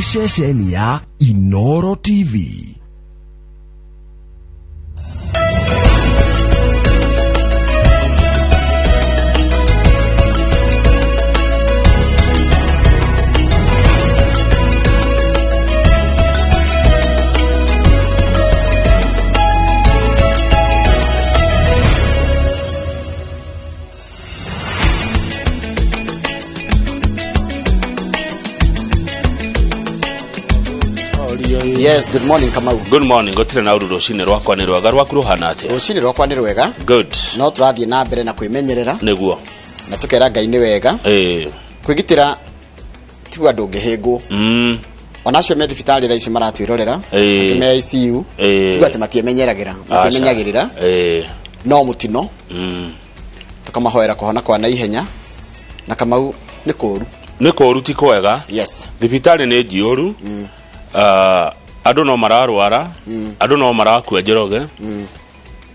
Nĩ ceceni ya Inoro TV. Yes, good morning, Kamau. Good morning. Gũtirĩ na ũru. Rũcinĩ rwakwa nĩ rwega. Rwaku rũhana atĩa? Rũcinĩ rwakwa nĩ rwega. Good. No tũrathiĩ na mbere na kwĩmenyerera na tũkera Ngai nĩ wega. Kwĩgitĩra tiguo andũ ũngĩhĩngwo. Ona acio me thibitarĩ thaa ici maratwĩrorera, angĩ me ICU, tiguo atĩ matiemenyeragĩra, matiemenyagĩrĩra, no mũtino. Tũkamahoera kũhona kwa naihenya. Na Kamau, nĩ kũru. Nĩ kũru, ti kwega. Thibitarĩ nĩ njiyũru. Ah, andũ no mararwara, andũ no marakua. Njoroge,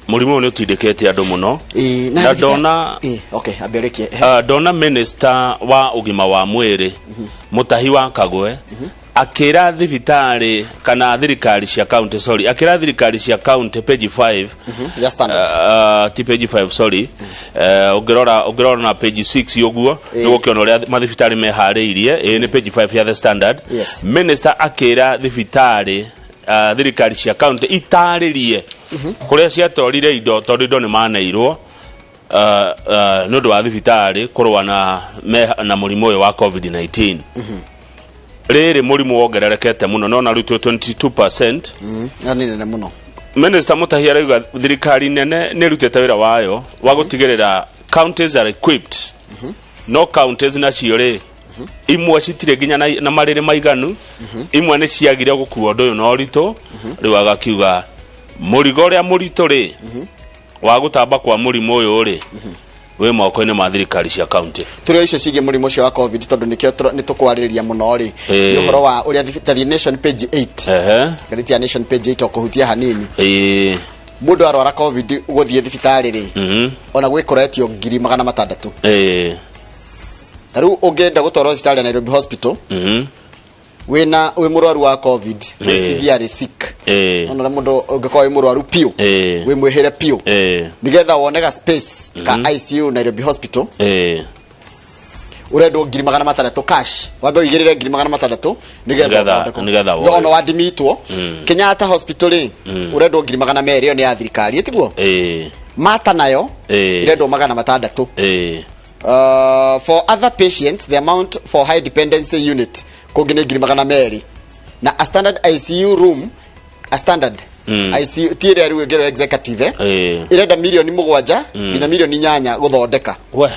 mũrimũ ũyũ nĩ ũtindĩkĩte andũ mũno. Ĩĩ, na ndona Ĩĩ, okay, ambe ũrĩkie. Ah, ndona minister wa ũgima wa mwĩrĩ, Mũtahi wa Kagwe, akĩra thibitarĩ kana thirikari cia county, sorry, akĩra thirikari cia county, page 5 Ya Standard. Ti page 5, sorry. Ũngĩrora na page 6 ũguo, nĩ gũkĩona ũrĩa mathibitarĩ meharĩirie. Ĩĩ, nĩ page 5 ya The Standard. Minister akĩra thibitarĩ, thirikari cia county itarĩrie kũrĩa ciatwarire indo, tondũ indo nĩ maneirwo nĩ ũndũ wa thibitarĩ kũrũa na mũrimũ ũyũ wa COVID-19. Rĩrĩ mũrimũ wongererekete mũno, no na rĩu twĩ 22%. Ĩyo nĩ nene mũno. Minister Mutahi arauga thirikari nene nĩ ĩrutĩte wĩra wayo wa gũtigĩrĩra counties are equipped, no counties nacio rĩ, imwe citirĩ nginya na marĩrĩ maiganu, imwe nĩ ciagire gũkua ũndũ ũyũ na ũritũ. Rĩu agakiuga mũrigo ũrĩa mũritũ rĩ wa gũtamba kwa mũrimũ ũyũ rĩ wĩ moko-inĩ ma thirikari cia county. Tũrĩ o icio ciĩgiĩ mũrimũ ũcio wa COVID, tondũ nĩkĩo nĩ tũkwarĩrĩria mũno rĩ, nĩ ũhoro wa ũrĩa ta Nation page 8, ngathĩti ya Nation page 8, o kũhutia hanini. Mũndũ arwara COVID gũthiĩ thibitarĩ rĩ, ona gwĩ kũretio 600,000. Ta rĩu ũngĩenda gũtwarwo thibitarĩ ya Nairobi Hospital, wĩna wĩ mũrwaru wa COVID, wĩ severely sick, ona ũrĩa mũndũ ũngĩkorwo wĩ mũrwaru piũ, wĩ mwĩhĩre piũ, nĩgetha wone ga space ka ICU Nairobi Hospital, ũrendwo 600,000 cash. Wambe ũigĩrĩre 600,000 nĩgetha ũthondekwo. Nĩgetha woe. Ona wandimitwo Kenyatta Hospital rĩ, ũrendwo 200,000. Ĩyo nĩ ya thirikari, ĩtiguo? Mata nayo ĩrendwo 600. For other patients, the amount for high dependency unit kũngĩ nĩ 200,000. Na a standard ICU room, a standard ICU, ti ĩrĩa rĩu ĩngĩrwo executive, eh? Ĩrenda 7 million nginya 8 million gũthondeka. We.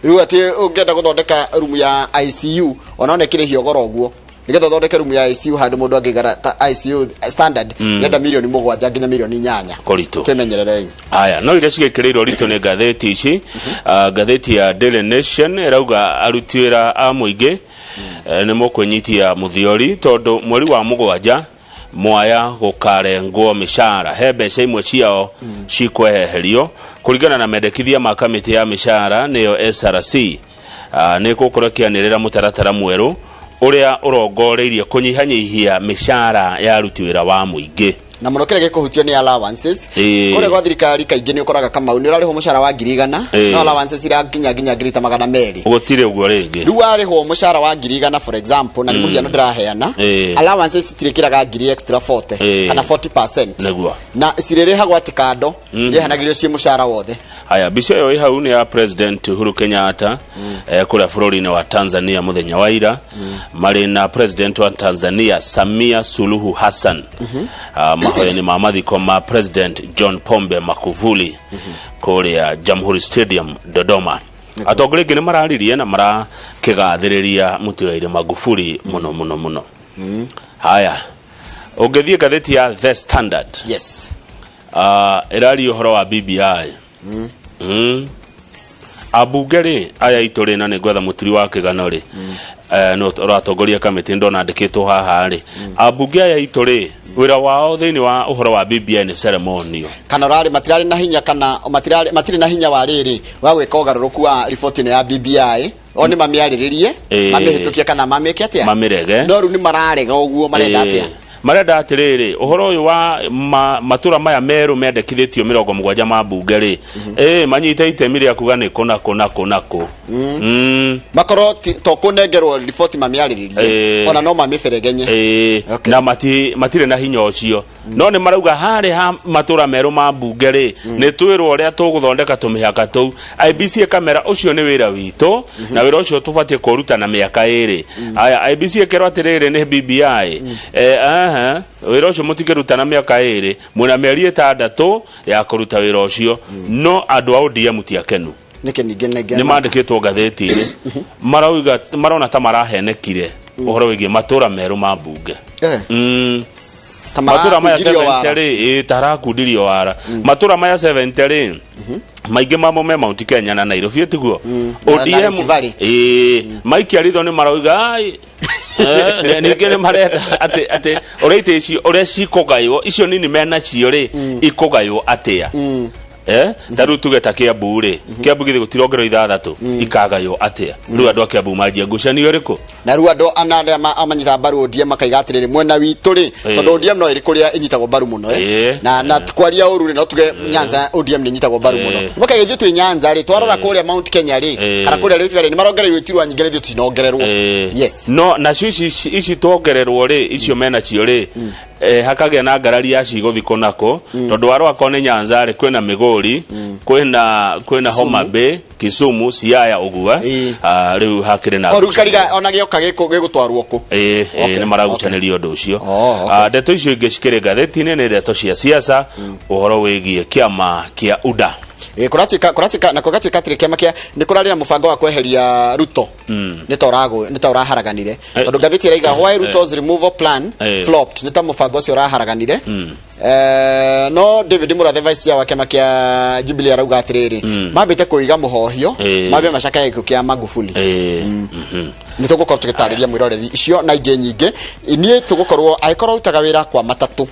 Rĩu atĩ ũngĩenda gũthondeka rumu ya ICU, ona one kĩrĩhio goro ũguo, nĩgetha ũthondeke rumu ya ICU handũ mũndũ angĩigara ta ICU standard, ĩrenda 7 million nginya 8 million. Kũritũ. Twĩmenyererei. Aya no iria cigĩkĩrĩirwo ritũ nĩ ngathĩti ici. Ah, ngathĩti ya Daily Nation ĩrauga aruti wĩra a mũingĩ nĩ mũkwĩnyitia mũthiori, tondũ mweri wa mũgwanja mwaya gũkarengwo mĩcara. He mbeca imwe ciao cikweheherio kũringana na mendekithia ma kamĩtĩ ya mĩcara, nĩyo SRC. Ah, nĩ gũkorwo ĩkĩanĩrĩra mũtaratara mwerũ ũrĩa ũrongoreirie kũnyihanyihia mĩcara ya aruti wĩra wa mũingĩ. Na mũno kĩrĩa gĩkũhutio nĩ allowances. Kũrĩa gwa thirikari kaingĩ nĩ ũkoraga, Kamau, nĩ ũrarĩhwo mũcara wa 100,000, no allowances irakinya nginya ngiri ta 200. Gũtirĩ ũguo rĩngĩ. Rĩu warĩhwo mũcara wa 100,000, for example, na nĩ mũhiano ndĩraheana, allowances citirĩkĩraga ngiri extra 40 kana 40%. Na cirĩrĩhagwo atĩ kando, irĩhanagĩrio ciĩ mũcara wothe. Haya, mbica ĩyo ĩ hau nĩ ya President Uhuru Kenyatta kũrĩa bũrũri-inĩ wa Tanzania mũthenya wa ira, marĩ na President wa Tanzania Samia Suluhu Hassan, ah, mahoya-inĩ ma mathiko ma President John Pombe Magufuli kũrĩa Jamhuri Stadium, Dodoma. Atongoria aingĩ nĩ mararirie na marakĩgathĩrĩria mũtigairĩ Magufuli mũno mũno mũno. Haya, ũngĩthiĩ ngathĩti ya The Standard, ĩraria ũhoro wa BBI. Ambunge rĩ aya aitũ rĩ, na nĩ ngwetha mũturi wa kĩgano rĩ, nĩ ũratongoria kamĩtĩ, ndona andĩkĩtwo haha rĩ, ambunge aya aitũ rĩ. Wĩra wao thĩinĩ wa ũhoro wa BBI nĩ ceremonial. Kana ũrarĩ matirarĩ na hinya, kana matirarĩ matirĩ na hinya wa rĩrĩ wa gwĩka ũgarũrũku wa riboti ĩno ya BBI, o nĩ mamĩarĩrĩrie, mamĩhĩtũkie kana mamĩke atĩa? Mamĩrege. No rĩu nĩ mararega ũguo, marenda atĩa? Marenda atĩrĩrĩ, ũhoro ũyũ wa matũra maya merũ mendekithĩtio 70 ma mbunge rĩ, manyite itemi rĩa kuga nĩ kũ na kũ na kũ na kũ. Makorwo to kũnengerwo riboti mamĩarĩrĩrie, ona no mamĩberegenye. Okay. Na matirĩ na hinya ũcio, no nĩ marauga harĩ ha matũra merũ ma mbunge rĩ, nĩ twĩrwo ũrĩa tũgũthondeka tũmĩhaka tũu. IBC ĩkamera ũcio nĩ wĩra witũ, na wĩra ũcio tũbatiĩ kũruta na mĩaka 2. Aya, IBC ĩkerwo atĩrĩrĩ nĩ BBI, aha, wĩra ũcio mũtikĩruta na mĩaka 2, mwĩna mĩeri 6 ya kũruta wĩra ũcio. No andũ a ODM ti akenu. Nĩkĩ ningĩ ningĩ? Nĩ mandĩkĩtwo ngathĩti-inĩ, marauga marona ta marahenekire ũhoro wĩgiĩ matũra merũ ma mbunge. Ta Matũra maya marakundirio 70 wara. rĩ, ta harakundirio wara. Matũra maya 70 rĩ, maingĩ mamo me Mount Kenya na Nairobi, tiguo? Na Rift Valley. Maikia ritho nĩ marauga ai, ningĩ nĩ marenda atĩ ũrĩa itĩ icio ũrĩa cikũgaywo, icio nini menacio rĩ, ikũgaywo atĩa? Ta rĩu tuge ta Kiambu rĩ, Kiambu githĩ gũtirongerwo 6, ikagaywo atĩa? Rĩu andũ a Kiambu manjia ngucanio ĩrĩkũ? Na rĩu andũ ana arĩa manyitaga mbaru ODM makaiga atĩrĩrĩ, mwena witũ rĩ, tondũ ODM no ĩrĩ kũrĩa ĩnyitagwo mbaru mũno, na kwaria ũru rĩ, no tuge Nyanza ODM nĩ ĩnyitagwo mbaru mũno. Makaiga ithuĩ twĩ Nyanza rĩ, twarora kũrĩa Mount Kenya rĩ, kana kũrĩa Rift Valley, nĩ marongereirwo iturwa nyingĩ na ithuĩ tũtinongererwo. Yes. No nacio ici tuongererwo rĩ, icio menacio rĩ, hakagĩa na ngarari ya cigũthi kũ na kũ, tondũ warora akorwo nĩ Nyanza rĩ, kwĩna Migori, kwĩna Homa Bay, Kisumu, Siaya ũguo. Ah, rĩu hakĩrĩ na O rĩu kariga ona gĩoka gĩgũtwarwo kũ? Nĩ maragucanĩria ũndũ ũcio. Oh, okay. Ah, ndeto icio ingĩ cikĩrĩ ngathĩti-inĩ nĩ ndeto cia siasa, ũhoro wĩgiĩ kĩama kĩa UDA. Kũratuĩka na kũgatuĩka atĩrĩ, kĩama kĩa nĩ kũrarĩ na mũbango wa kweheria Ruto, nĩ ta ũraharaganire, tondũ ngathĩti ĩraiga "Why Ruto's removal plan flopped". Nĩ ta mũbango ũcio ũraharaganire. No David Murathe, vice chair wa kĩama kĩa Jubilee, arauga atĩrĩrĩ, mambĩte kũiga mũhohio, mambe macakaye gĩkuũ kĩa Magufuli. Nĩ tũgũkorwo tũgĩtarĩria mwĩroreri icio na ingĩ nyingĩ. Niĩ tũgũkorwo, angĩkorwo ũrutaga wĩra kwa matatũ,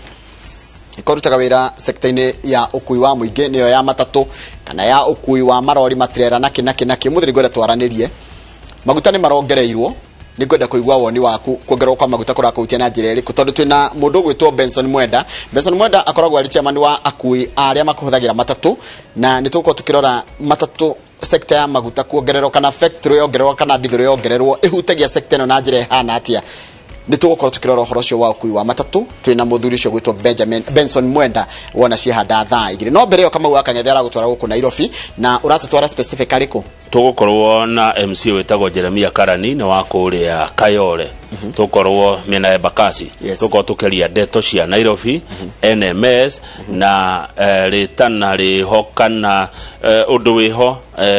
angĩkorwo ũrutaga wĩra sekta-inĩ ya ũkui wa mũingĩ, nĩyo ya matatũ kana ya ũkui wa marori, matirera nakĩ nakĩ nakĩ, ũmũthĩ nĩ ngwenda twaranĩrie. Maguta nĩ marongereirwo, nĩ ngwenda kũigua woni waku, kuongererwo kwa maguta kũrakũhutia na njĩra ĩrĩkũ? Tondũ twĩna mũndũ ũgwĩtwo Benson Mwenda. Benson Mwenda akoragwo arĩ chairman wa akui arĩa makũhũthagĩra matatũ, na nĩ tũgũkorwo tũkĩrora matatũ sekta ya maguta kuongererwo, kana petrol yongererwo kana ndithũrũ yongererwo, ĩhutagia sekta ĩno na njĩra ĩhana atĩa. Nĩ tũgũkorwo tũkĩrora ũhoro ũcio wa ũkui wa matatũ twĩna mũthuri ũcio gwĩtwo Benjamin Benson Mwenda wona ciehanda thaa 2. No mbere ĩyo, Kamau wa Kang'ethe aragũtwara gũkũ Nairobi, na ũratũtwara specifically kũ? Tũgũkorwo na MC wĩtagwo Jeremia Karani, nĩ wa kũrĩa Kayole, tũkorwo mĩena ya Embakasi. Tũkorwo tũkĩaria ndeto cia Nairobi, NMS na rĩtana rĩho kana ũndũ wĩho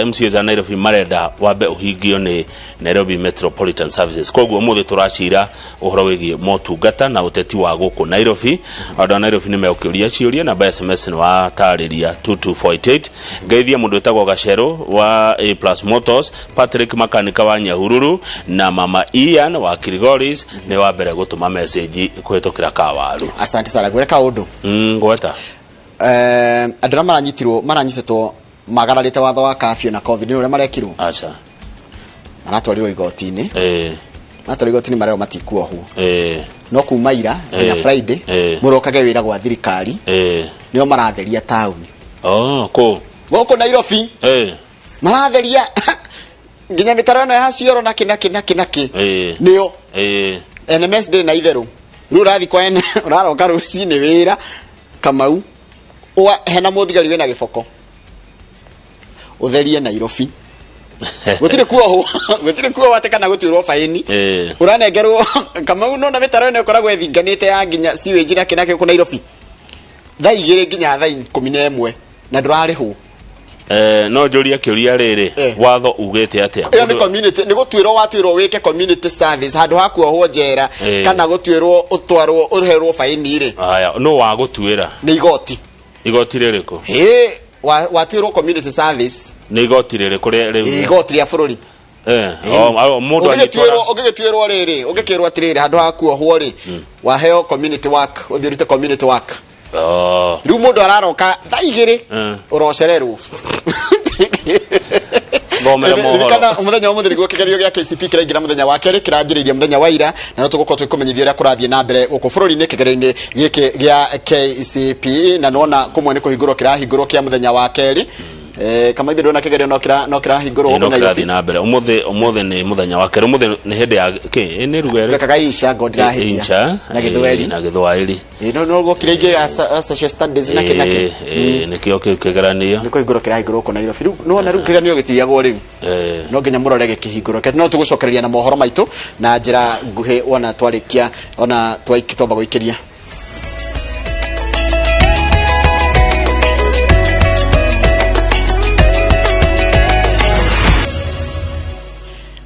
MCAs a Nairobi marenda wambe ũhingio nĩ Nairobi Metropolitan Services. Koguo ũmũthĩ tũracira ũhoro wĩgiĩ motungata na ũteti wa gũkũ Nairobi. Andũ a Nairobi nĩ megũkĩũria ciũria, namba ya SMS nĩ watarĩria 22488. Ngeithia mũndũ wĩtagwo Gacerũ wa A Plus Motors, Patrick Makanika wa Nyahururu na Mama Ian wa Kilgoris, nĩ wa mbere gũtũma message kũhĩtũkĩra kawaru. Asante sana. Gwĩre kaũndũ. Ngweta. Andũ arĩa maranyitirwo, maranyitĩtwo magararĩte watho wa kafyu na COVID, nĩ ũrĩa marekirwo? Aca. Maratwarirwo igoti-inĩ. Maratwarirwo igoti-inĩ, marerwo matikuohwo, no kuma ira nginya Friday, mũrokage wĩra gwa thirikari, nĩo maratheria taũni. Oh, kũ? Gũkũ Nairobi. Maratheria nginya mĩtaro ĩno ya cioro nakĩ nakĩ nakĩ nakĩ, nĩo. NMS ndĩrĩ na itherũ. Rĩu ũrathiĩ kwa ũraroka rũcinĩ wĩra, Kamau, hena mũthigari wĩna gĩboko, ũtherie Nairobi. Gũtirĩ kuohwo, gũtirĩ kuohwo atĩ kana gũtuĩrwo baĩni. Ũranengerwo, Kamau, nona mĩtaro ĩno ĩkoragwo ĩthinganĩte ya nginya sewage nakĩ nakĩ gũkũ Nairobi, thaa 2 nginya thaa 11, na ndũrarĩhwo. No njũrie kĩũria rĩrĩ, watho ugĩte atĩa? Ĩyo nĩ community, nĩ gũtuĩrwo watuĩrwo wĩke community service handũ ha kuohwo njera, kana gũtuĩrwo ũtwarwo ũherwo baĩni rĩ. Aya, nũ wa gũtuĩra? Nĩ igoti. Igoti rĩrĩkũ? Hĩ, watuĩrwo community service. Nĩ igoti rĩrĩkũ rĩu? Igoti rĩa bũrũri. Eh, o- o- mũndũ anyitwo Ũngĩgĩtuĩrwo ũngĩgĩtuĩrwo rĩrĩ, ũngĩkĩrwo atĩrĩrĩ, handũ ha kuohwo rĩ, waheo community work, ũthiĩ ũrute community work. Oh. Rĩu mũndũ araroka thaa 2 ũrocererwo. Thomere mohoro. Ririkana mũthenya wa ũmũthĩ nĩguo kĩgerio gĩa KCP kĩraingĩra mũthenya wa kerĩ, kĩranjĩrĩirie mũthenya wa ira, na no tũgũkorwo tũgĩkũmenyithia ũrĩa kũrathiĩ na mbere gũkũ bũrũri-inĩ kĩgerio-inĩ gĩkĩ gĩa KCP. Na nĩwona kũmwe nĩ kũhingũrwo kĩrahingũrwo kĩa mũthenya wa kerĩ. Eh, Kamaithi, ndona kĩgerio no kĩrahingũrwo no gũkũ Nairobi. kĩrathiĩ na mbere ũmũthĩ. Ũmũthĩ nĩ mũthenya wa kerĩ, ũmũthĩ nĩ hĩndĩ ya kĩ? Nĩ ruga ĩrĩ? Twekaga insha ngo ndirahĩtia. Insha. Na Gĩthweri. Na Gĩthwaĩri. No gwokire ingĩ ya social studies na kĩ na kĩ. Nĩkĩo kĩu kĩgeranio. Nĩ kũhingũrwo kĩrahingũrwo gũkũ Nairobi rĩu. Nĩwona rĩu kĩgeranio gĩtigagwo rĩu, no nginya mũrore gĩkĩhingũrwo. Reke no tũgũcokereria na mohoro maitũ na njĩra nguhĩ wona twarĩkia, ona twamba gũikĩria.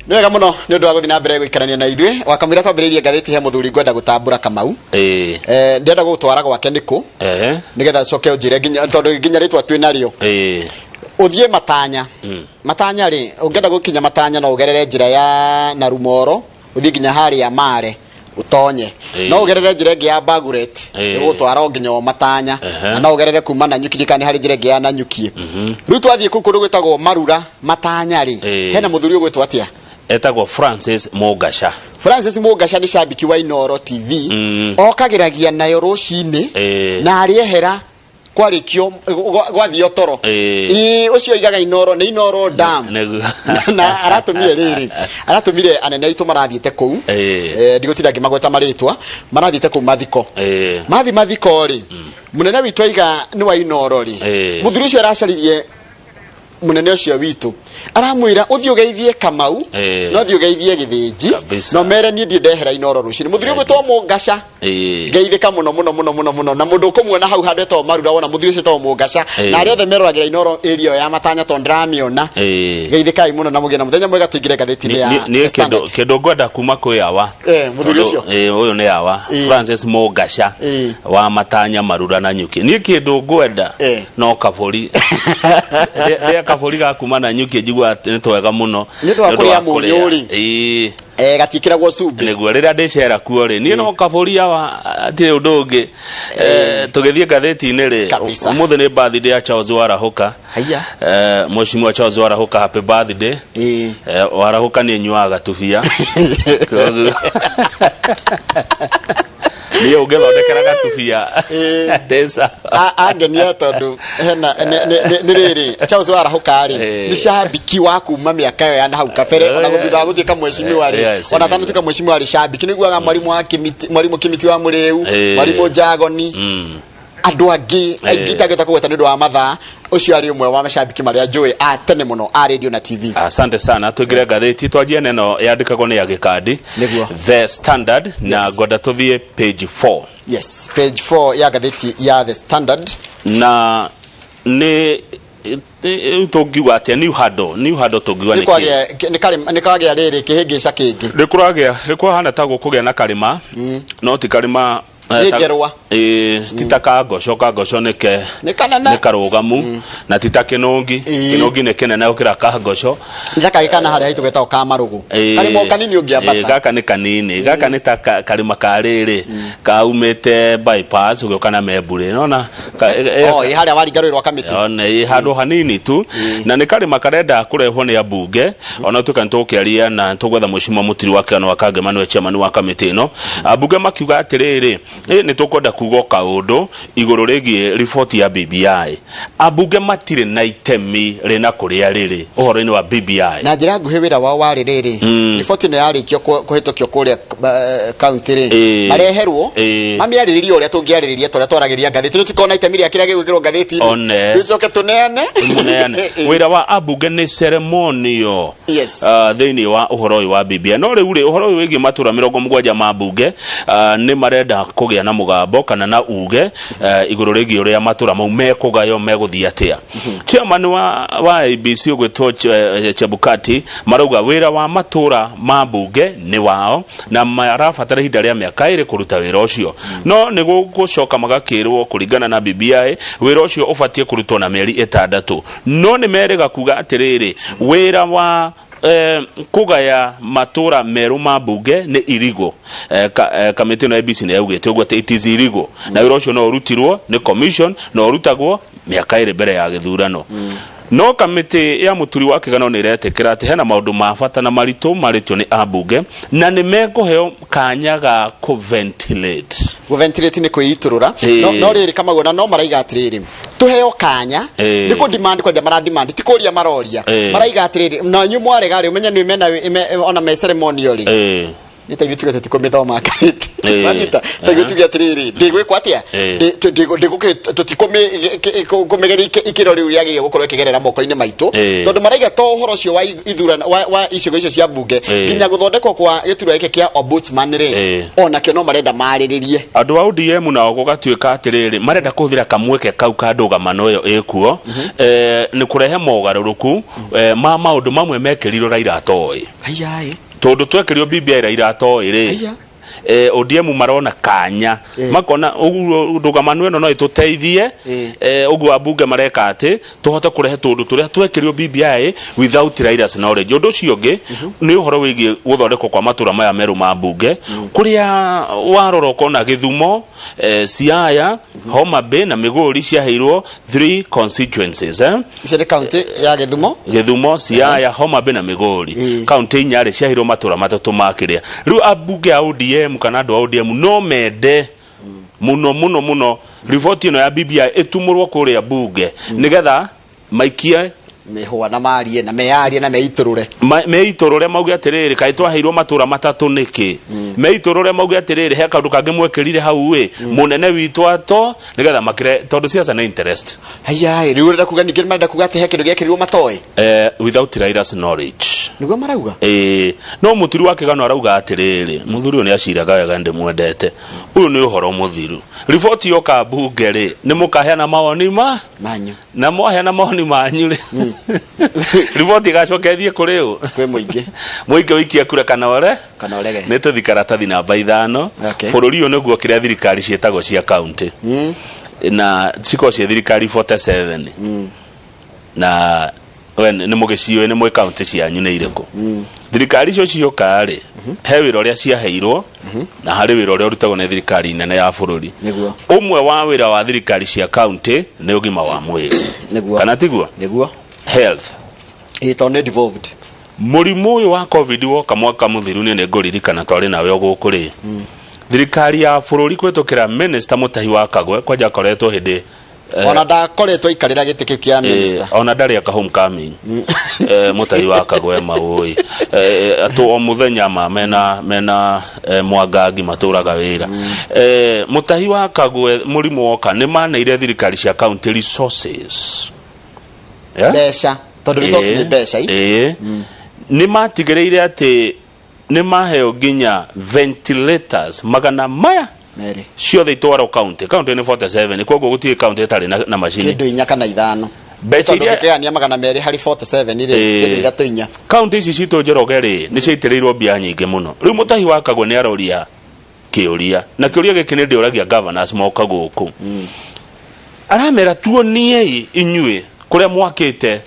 Nĩ wega mũno nĩ ũndũ wa gũthiĩ na mbere gũikarania na ithuĩ. Wakamũira twambĩrĩirie ngathĩti, he mũthuri ngwenda gũtambũra, Kamau. Ndĩrenda gũgũtwara gwake nĩkũ, nĩgetha coke ũnjĩre nginya, tondũ nginya rĩtwa twĩ narĩo. Ũthiĩ Matanya. Matanya rĩ, ũngĩenda gũkinya Matanya no ũgerere njĩra ya Narumoro, ũthiĩ nginya harĩa Mare ũtonye. No ũgerere njĩra ĩngĩ ya Baguret, ĩgũgũtwara o nginya o Matanya. Na no ũgerere kuma Nanyuki, ndikana nĩ harĩ njĩra ĩngĩ ya Nanyuki. Rĩu twathiĩ kũu kũndũ gwĩtagwo Marura Matanya rĩ, hena mũthuri ũgwĩtwo atĩa? Etagwo Francis Mũngaca. Francis Mũngaca nĩ cambiki wa Inoro TV. Okagĩragia nayo rũcinĩ na arĩehera kwarĩkio gwathio toro. Ĩĩ, ũcio oigaga Inoro nĩ Inoro Dam. Nĩguo. Na aratũmire rĩrĩ, aratũmire anene aitũ marathiĩte kũu. Ndigũtinda ngĩmagweta marĩtwa, marathiĩte kũu mathiko. Mathi mathiko rĩ, mũnene witũ aiga nĩ wa Inoro rĩ, mũthuri ũcio aracaririe mũnene ũcio witũ, aramwĩra ũthiĩ ũgeithie Kamau, no thiĩ ũgeithie Gĩthĩnji, Kabisa. no mere niĩ ndiĩ ndehera Inoro rũcinĩ. Mũthuri ũgwĩtwo Mũngaca, ngeithĩka mũno mũno mũno mũno mũno. Na mũndũ ũkũmuona hau handũ etagwo Marura, wona mũthuri ũcio etagwo Mũngaca, na arĩa othe meroragĩra Inoro area ĩyo ya Matanya, tondũ ndĩramĩona, geithĩkai mũno na mũgĩe na mũthenya mwega. Tũingĩre ngathĩti-inĩ ya Niĩ The kĩndũ Standard. kĩndũ ngwenda kuma kwĩ awa. Mũthuri ũcio. Ũyũ nĩ awa Francis Mũngaca wa Matanya Marura na Nyuki. Niĩ kĩndũ ngwenda no kabũri. Rĩa kabũri ga kuma na Nyuki, njiguaga atĩ nĩ twega mũno. Nĩ ũndũ wa kũrĩa mũnyũ rĩ. Gatiĩkĩragwo cumbĩ. Nĩguo rĩrĩa ndĩcera kuo rĩ, niĩ no kabũri awa, hatirĩ ũndũ ũngĩ. Tũgĩthiĩ ngathĩti-inĩ rĩ, Kabisa. ũmũthĩ nĩ birthday ya Charles Warahũka. Haiya. Mheshimiwa Charles Warahũka, happy birthday. Warahũka nĩ nyuaga gatubia. Koguo niĩ ũngĩthondekera gatubia ndĩca. Angenia tondũ hena nĩ rĩrĩ, Charles Warahũka rĩ, nĩ cambiki wa kuma mĩaka ĩyo ya na hau kabere, ona thutha wa gũtuĩka mheshimiwa rĩ, ona atanatuĩka mheshimiwa rĩ, cambiki nĩ guaga mwarimu wa Kĩmiti, mwarimu Kĩmiti wa Mũrĩu, mwarimu Njagoni, andũ angĩ aingĩ itangĩhota kũgweta nĩ ũndũ wa mathaa. Ũcio arĩ ũmwe wa macambiki marĩa njũĩ a tene mũno a radio na TV. Asante sana. Tuingire ngathĩti, twanjie na ĩno yandĩkagwo nĩ ya Gĩkandi, Nĩguo. The Standard, na ngwenda tũthiĩ page 4. Yes, page 4 ya ngathĩti ya The Standard. Na nĩ rĩu tũngiuga atĩa, new hurdle tũngiuga nĩ nĩ kĩ? Kwagĩa nĩ kwagĩa rĩrĩ kĩhĩngĩca kĩngĩ. Nĩ kũragĩa, nĩ kũhana ta gũkũgĩa na karĩma, no ti karĩma Nĩ ngerwa. Ti ta kangoco. Kangoco nĩ ke Nĩ kanene. Nĩ karũgamu, na ti ta kĩnũngi. Kĩnũngi nĩ kĩnene gũkĩra kangoco. Nĩ ta kagĩ kana harĩa haitũ getagwo ka marũgũ, karĩma o kanini ũngĩambata. Gaka nĩ kanini. Gaka nĩ ta karĩma ka rĩrĩ kaumĩte bypass ũgĩũka na Memburĩ, nona? Oh, ĩ harĩa waringa rũĩ rwa Kamĩtĩ. Ona ĩ handũ hanini tu, na nĩ karĩma karenda kũrehwo nĩ ambunge. Ona tuĩka nĩ tũgũkĩaria na tũgwetha mheshimiwa Mũtiri wa Kĩano wa Kangema, nĩwe chairman wa kamĩtĩ ĩno. Ambunge makiuga atĩrĩrĩ, nĩ tũkwenda kuga o kaũndũ igũrũ rĩgiĩ riboti ya BBI. Ambunge matirĩ na itemi rĩna kũrĩa rĩrĩ ũhoro-inĩ wa BBI. Na njĩra nguhĩ, wĩra wao warĩ rĩrĩ, riboti ĩno yarĩkio kũhĩtũkio kũrĩa kaunti rĩ, mareherwo, mamĩarĩrĩrie ũrĩa tũngĩarĩrĩria, ta ũrĩa twaragĩria ngathĩti. Rĩu tikona itemi rĩa kĩrĩa gĩgwĩkĩrwo ngathĩti-inĩ. One. Rĩu coke tũneane. Mũneane. Wĩra wa ambunge nĩ ceremonial thĩinĩ wa ũhoro ũyũ wa BBI. No rĩu rĩ, ũhoro ũyũ wĩgiĩ matũra 70 ma mbunge, nĩ marenda kũgĩa na mũgambo kana na uge igũrũ rĩgiĩ ũrĩa matũra mau mekũgaywo, megũthiĩ atĩa. Chairman wa ABC ũgwĩtwo Chebukati marauga wĩra wa matũra ma mbunge nĩ wao, na marabatara ihinda rĩa mĩaka 2 kũruta wĩra ũcio. No nĩ gũcoka magakĩrwo kũringana na BBI wĩra ũcio ũbatiĩ kũrutwo na mĩeri 6. No nĩ merĩga kuga atĩrĩrĩ, wĩra wa Kũgaya matũra merũ ma mbunge nĩ irigo. Kamĩtĩ ĩno ya IEBC nĩ yaugĩte ũguo atĩ it is illegal, na wĩra ũcio no ũrutirwo nĩ commission na ũrutagwo mĩaka ĩrĩ mbere ya gĩthurano. No kamĩtĩ ya mũturi wa kĩgano nĩ ĩretĩkĩra atĩ hena maũndũ ma bata na maritũ marĩtio nĩ ambunge na nĩ mekũheo kanya ga kũventilate. Gũventilate nĩ kwĩitũrũra. No rĩrĩ, Kamau, ona no maraiga atĩrĩrĩ, tũheo kanya. Nĩ kũ demand kwanja mara demand, ti kũria maroria. Maraiga atĩrĩrĩ, na inyuĩ mwarega rĩ, ũmenye nĩ mena ona me ceremonial rĩ, nĩ ta ithuĩ tuge tũtikũmĩthoma ngathĩti. Wanyita? Ta ithuĩ tuge atĩrĩrĩ, ndĩgwĩkwo atĩa? Ndĩgũkĩ tũtikũmĩgeria ikĩro rĩu rĩagĩrĩire gũkorwo ĩkĩgerera moko-inĩ maitũ, tondũ maraiga to ũhoro ũcio wa ithurano wa icigo icio cia mbunge, nginya gũthondekwo kwa gĩturwa gĩkĩ kĩa ombudsman rĩ, onakĩo no marenda marĩrĩrie. Andũ a ODM nao gũgatuĩka atĩrĩrĩ, marenda kũhũthĩra kamweke kau ka ndũgamano ĩyo ĩkuo nĩ kũrehe mogarũrũku ma maũndũ mamwe mekĩrirwo Raila atoĩ. Haiya. Tondũ twekĩrio BBI Raila atoĩ rĩ, Haiya. ODM marona kanya, makona ũguo ndũgamano ĩno no ĩtũteithie. Ũguo ambunge mareka atĩ tũhote kũrehe tũndũ tũrĩa twekĩrio BBI without Raila's knowledge. Ũndũ ũcio ũngĩ nĩ ũhoro wĩgiĩ gũthondekwo kwa matũra maya merũ ma mbunge, kũrĩa warora ũkona Gĩthumo, Siaya, Homa Bay na Migori ciaheirwo three constituencies. Icio nĩ kaunti ya Gĩthumo. Gĩthumo, Siaya, Homa Bay na Migori. Kaunti inya rĩ, ciaheirwo matũra matatũ ma kĩrĩa. Rĩu ambunge a ODM kana andũ a ODM no mende mũno mũno mũno riboti ĩno ya BBI ĩtumũrwo kũrĩa mbunge nĩgetha maikie mĩhũa na marie na meyarie na meitũrũre. Meitũrũre mauge atĩrĩrĩ, kaĩ twaheirwo matũra matatũ nĩkĩ? Meitũrũre mauge atĩrĩrĩ, he kaũndũ kangĩ mwekĩrire hau ĩ mũnene witũ ato, nĩgetha makĩre, tondũ siasa nĩ interest. Haiya, rĩu ũrenda kuga ningĩ marenda kuga atĩ he kĩndũ gĩekĩrirwo matoĩ? Without Raila's knowledge. Nĩguo marauga. No mũturi wa kĩgano arauga atĩrĩrĩ, mũthuri ũyũ nĩ aciraga wega, ndĩmwendete, ũyũ nĩ ũhoro mũthiru. Riboti yoka mbunge rĩ, nĩ mũkaheana mawoni ma manyu. Na mwaheana mawoni manyu rĩ, riboti ĩgacoka ĩthiĩ kũrĩ ũ? Kwĩ mũingĩ. Mũingĩ ũikie kura kana ore. Kana ũrege. Nĩ tũthi karatathi namba 5. Bũrũri ũyũ nĩguo kĩrĩa thirikari ciĩtagwo cia kaunti, na cikorwo ciĩ thirikari 47, na we nĩ mũgĩciũĩ, nĩ mwĩ kaunti cianyu nĩ irĩkũ. Thirikari icio cioka rĩ, he wĩra ũrĩa ciaheirwo na harĩ wĩra ũrĩa ũrutagwo nĩ thirikari nene ya bũrũri. Ũmwe wa wĩra wa thirikari cia kaunti nĩ ũgima wa mwĩrĩ. Kana tiguo? Nĩguo. Health. Ĩĩ, tondũ nĩ devolved. Mũrimũ ũyũ wa COVID woka mwaka mũthiru, niĩ nĩ ngũririkana twarĩ nawe o gũkũ rĩ, thirikari ya bũrũri kũhĩtũkĩra minister Mũtahi wa Kagwe, kwanja akoretwo hĩndĩ Ona ndakoretwo aikarĩra gĩtĩ kĩu kĩa minister. Ona ndarĩ aka homecoming. Mũtahi wa Kagwe maũĩ atũ o mũthenya ma mena Mwangangi matũraga wĩra. Mũtahi wa Kagwe, mũrimũ woka nĩ maneire thirikari cia county resources. Yeah? Mbeca, tondũ resource nĩ mbeca i. Ĩĩ. Nĩ matigĩrĩire atĩ nĩ maheo nginya ventilators magana maya 2. Ciothe itwarwo county. County nĩ 47, koguo gũtirĩ county ĩtarĩ na macini. Kĩndũ inya kana ithano. Mbeca tondũ ũngĩkĩgania 200 harĩ 47 rĩ, kĩndũ ithatũ inya. County ici citũ, Njoroge, rĩ, nĩ ciaitĩrĩirwo mbia nyingĩ mũno. Rĩu Mũtahi wa Kagwe nĩ aroria kĩũria, na kĩũria gĩkĩ nĩ ndĩũragia governors moka gũkũ. Aramera, tuoniei inyuĩ kũrĩa mwakĩte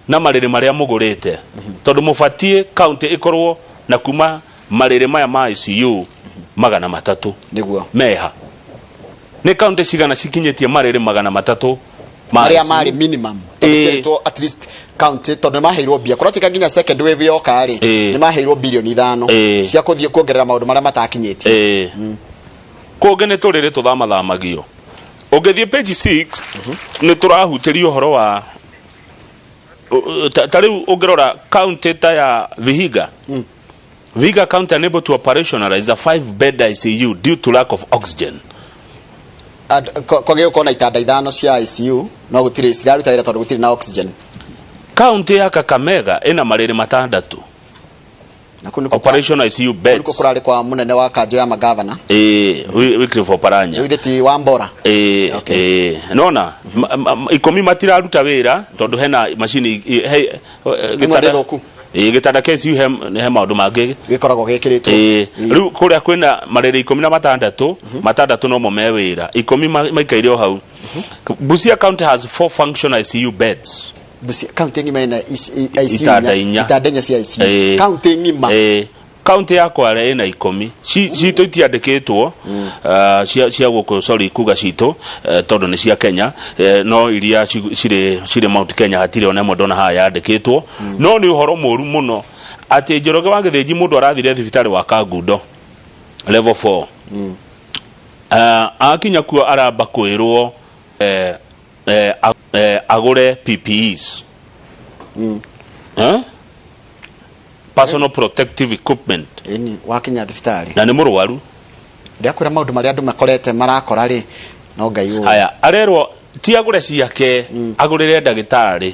na marĩrĩ marĩa mũgũrĩte, tondũ mũbatiĩ county ĩkorwo na kuma marĩrĩ maya ma ICU 300. Meha nĩ county cigana cikinyĩtie marĩrĩ 300 ma marĩa ICU? Marĩ minimum, tondũ ciarĩtwo at least county, tondũ nĩ maheirwo mbia kũratuĩka nginya second wave yoka rĩ, nĩ maheirwo birioni 5 cia kũthiĩ kuongerera maũndũ marĩa matakinyĩtie. Kũngĩ nĩ tũrĩrĩ tũthamathamagio. Ũngĩthiĩ page 6 nĩ tũrahutĩrio ũhoro wa ta rĩu ũngĩrora county ta ya Vihiga. Vihiga County unable to operationalize a 5 bed ICU due to lack of oxygen. Kwagĩrĩirwo gũkorwo na itanda ithano cia ICU, no gũtirĩ ciraruta wĩra tondũ gũtirĩ na oxygen. County ya Kakamega ĩna marĩrĩ matandatũ Na kũu nĩkuo operation ICU nĩkuo beds. Kũrarĩ kwa mũnene wa kanjũ ya magavana. Wycliffe Oparanya. Rĩu ti wa Mbora. Nona 10 matiraruta wĩra tondũ hena macini Ĩmwe nĩ thũku. Gĩtanda kĩa ICU he maũndũ mangĩ gĩkoragwo gĩkĩrĩtwo. Rĩu kũrĩa kwĩna marĩrĩ 16, matandatũ nomo me wĩra, 10 maikaire o hau. Busia County has four functional ICU beds. Busia kaunti ng'ima ina ICU Itanda inya. Itanda inya cia ICU. Kaunti ng'ima. Kaunti ya Kwale ĩna 10. Citũ itiandĩkĩtwo, cia gũkũ, sorry kuga citũ, tondũ nĩ cia Kenya, no iria cirĩ Mount Kenya hatirĩ ona ĩmwe ndona haha yandĩkĩtwo. No nĩ ũhoro mũru mũno atĩ Njoroge wa Gĩthĩnji mũndũ arathire thibitarĩ wa Kangundo level 4. Akinya kuo aramba kwĩrwo agũre PPEs, eh? Personal protective equipment. Ĩni, wakinya thibitarĩ. Na nĩ mũrwaru. Ndakwĩra maũndũ marĩa andũ makorete marakora rĩ, no Ngai ũĩ. Haya, arerwo ti agũre ciake, agũrĩre ndagĩtarĩ,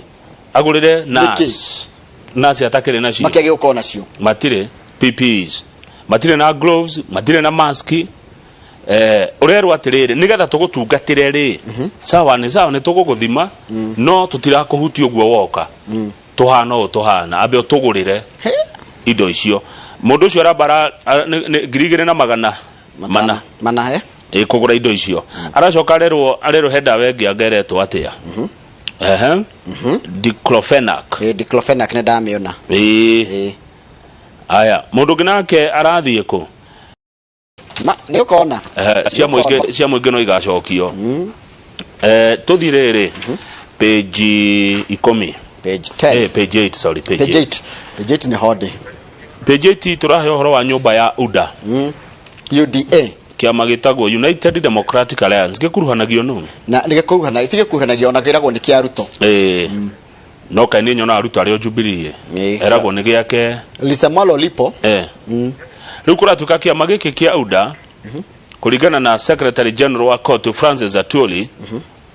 agũrĩre nurse. Nurse atakĩrĩ nacio. Makĩage gũkorwo nacio. Matirĩ PPEs, matirĩ na gloves, matirĩ na mask. Ũrerwo atĩrĩrĩ, nĩgetha tũgũtungatĩre rĩ, sawa nĩ sawa, nĩ tũgũgũthima, no tũtirakũhutia ũguo woka tũhana ũũ tũhana, ambe ũtũgũrĩre He? indo icio. Mũndũ ũcio aramba 2400. Mana he. Ĩ, kũgũra indo icio. Aracoka arerwo he ndawa ĩngĩ angeretwo atĩa, ehe, diclofenac. Ĩ, diclofenac nĩ ndamĩona. Ĩ. Ĩ. Aya, mũndũ ũngĩ nake arathiĩ kũ? Ma nĩ ũkona. Cia mũingĩ no igacokio. Tũthiĩ rĩrĩ page 10. Page 10. Page 8, sorry, page page 8. 8, page 8 nĩ hondĩ. Page 8 tũrahe ũhoro wa nyũmba ya UDA. UDA. Kĩama gĩtagwo United Democratic Alliance gĩkuruhanagio nũ? Na nĩ gĩkuruhana tigĩkuruhanagio, ona kĩragwo nĩ kĩa Ruto. No kaĩ nĩ nyonaga Ruto arĩ o Jubilee? Eragwo nĩ gĩake. Lisemwalo Lipo. Rĩu kũratuĩka kĩama gĩkĩ kĩa UDA, kũringana na Secretary General wa COTU Francis Atwoli,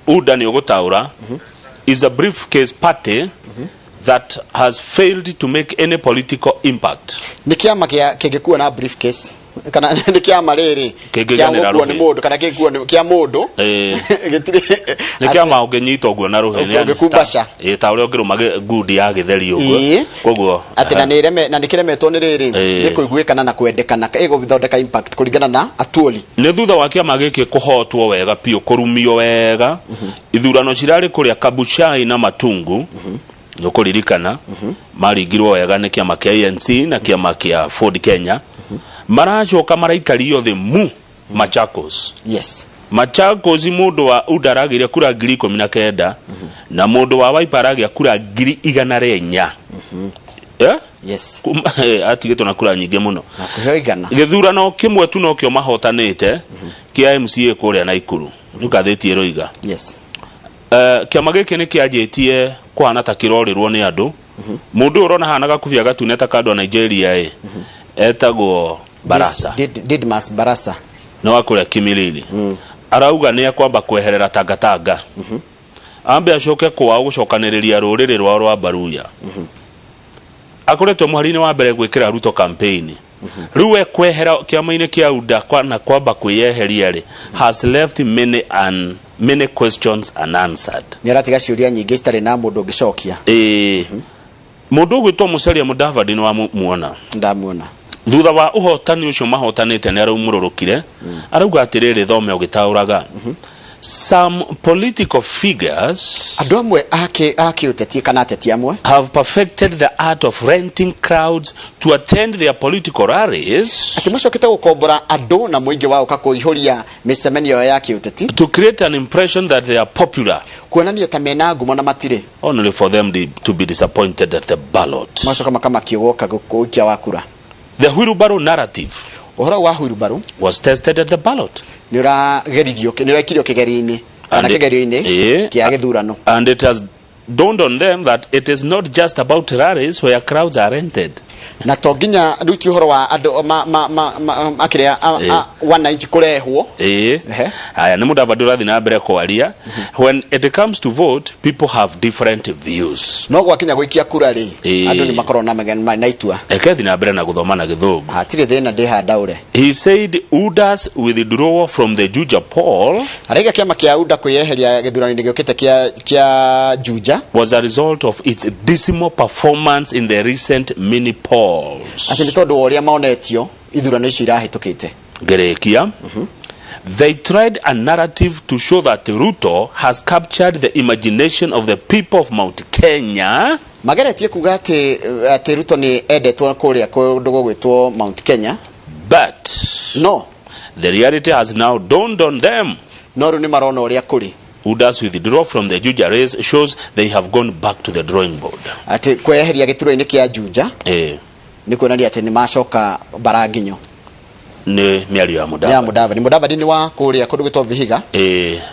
UDA nĩ ũgũtaũra is a briefcase party that has failed to make any political impact. Nĩ kĩama kĩa kĩngĩkuo na briefcase, kana nĩ kĩama rĩrĩ kĩa Kĩngĩganĩra gũkuo nĩ rũhĩ. Mũndũ kana kĩngĩkuo nĩ kĩa mũndũ. Gĩtirĩ. Nĩ kĩama ũngĩnyita ũguo na rũhĩ. Ũngĩkumbaca. Ta ũrĩa ũngĩrũma ngundi ya gĩtheri ũguo. Koguo Atĩ na nĩ ĩreme na nĩ kĩremetwo nĩ rĩrĩ nĩ kũiguĩkana na kwendekana ĩgũthondeka impact kũringana na Atuoli. Nĩ thutha wa kĩama gĩkĩ kũhotwo wega biũ, kũrumio wega ithurano cirarĩ kũrĩa Kabuchai na Matungu. Nĩ ũkũririkana maringirwo wega nĩ kĩama kĩa ANC na kĩama kĩa Ford Kenya. Maracoka maraikario thĩ mu Machakos. Machakos mũndũ wa UDA aragĩire kura 19,000 na mũndũ wa Wiper aragĩa kura 400,000. Eh? Yes. Atigĩtwo na kura nyingĩ mũno. Na kũheo 100. Gĩthurano kĩmwe tu nokĩo mahotanĩte, kĩa MCA kũrĩa Naikuru, nĩ ngathĩti ĩroiga. Kĩama gĩkĩ nĩ kĩanjĩtie kũhana ta kĩrorĩrwo nĩ andũ. Mũndũ ũyũ ũrona hana gakubia gatune ta kandũ a Nigeria ĩ, etagwo Barasa. Didmas Barasa. Nĩ wa kũrĩa Kimilili. Arauga nĩ ekwamba kweherera Tangatanga, ambe acoke kwao gũcokanĩrĩria rũrĩrĩ rwao rwa Baruya. Akoretwo mũhari-inĩ wa mbere gwĩkĩra Ruto campaign. Rĩu we kwehera kĩama-inĩ kĩa UDA na kwamba kwĩyeheria rĩ, has left many and many questions unanswered. Nĩ aratiga ciũria nyingĩ citarĩ na mũndũ ũngĩcokia. Ĩĩ, mũndũ ũgwĩtwo Musalia Mudavadi nĩ wamuona? Ndamuona. Thutha wa ũhotani ũcio mahotanĩte nĩ araumũrũrũkire, arauga atĩrĩrĩ, thome ũgĩtaũraga, some political figures, andũ amwe a kĩũteti kana ateti amwe, have perfected the art of renting crowds to attend their political rallies atĩ macokete gũkombora andũ na mũingĩ wa ũka kũihũria mĩcemanio ya kĩũteti to create an impression that they are popular, kuonania ta mena ngumo na matirĩ, only for them to be disappointed at the ballot. Macoka makamakio woka gũikia wa kura. The wheelbarrow narrative ũhoro wa huirubaru was tested at the ballot. Nĩ ũrageririo, nĩ ũrekirio kĩgerio-inĩ kana kĩgerio-inĩ kĩa gĩthurano. And it has dawned on them that it is not just about rallies where crowds are rented. Na to nginya rĩu ti ũhoro wa andũ akĩrĩa wananchi kũrehwo. Ehe. Haya, nĩ Mudavadi ũrathiĩ na mbere kwaria. When it comes to vote, people have different views. No gwakinya gũikia kura rĩ, andũ nĩ makoragwo na na itua. Reke thiĩ na mbere na gũthoma na Gĩthũngũ. Hatirĩ thĩna, ndĩ handaũre. He said UDA's withdrawal from the Juja poll Araiga kĩama kĩa UDA kwĩyeheria gĩthurano-inĩ gĩũkĩte kĩa Juja was a result of its dismal performance in the recent mini polls. Atĩ nĩ tondũ wa ũrĩa monetio ithurano icio irahĩtũkĩte. Ngĩrĩkia, They tried a narrative to show that Ruto has captured the imagination of the people of Mount Kenya. Mageretie kuga atĩ atĩ Ruto nĩ endetwo kũrĩa kũndũ gũgwĩtwo Mount Kenya. But no the reality has now dawned on them. No rĩu nĩ marona ũrĩa kũrĩ. UDA's withdrawal from the Juja race shows they have gone back to the drawing board. Atĩ kweheria gĩturwa-inĩ kĩa Juja nĩ kuonania atĩ nĩ macoka mbaranginyo. Nĩ mĩario ya ya Mudavadi. Mudavadi. Mudavadi nĩ wa kũrĩa kũndũ gwĩtwo Vihiga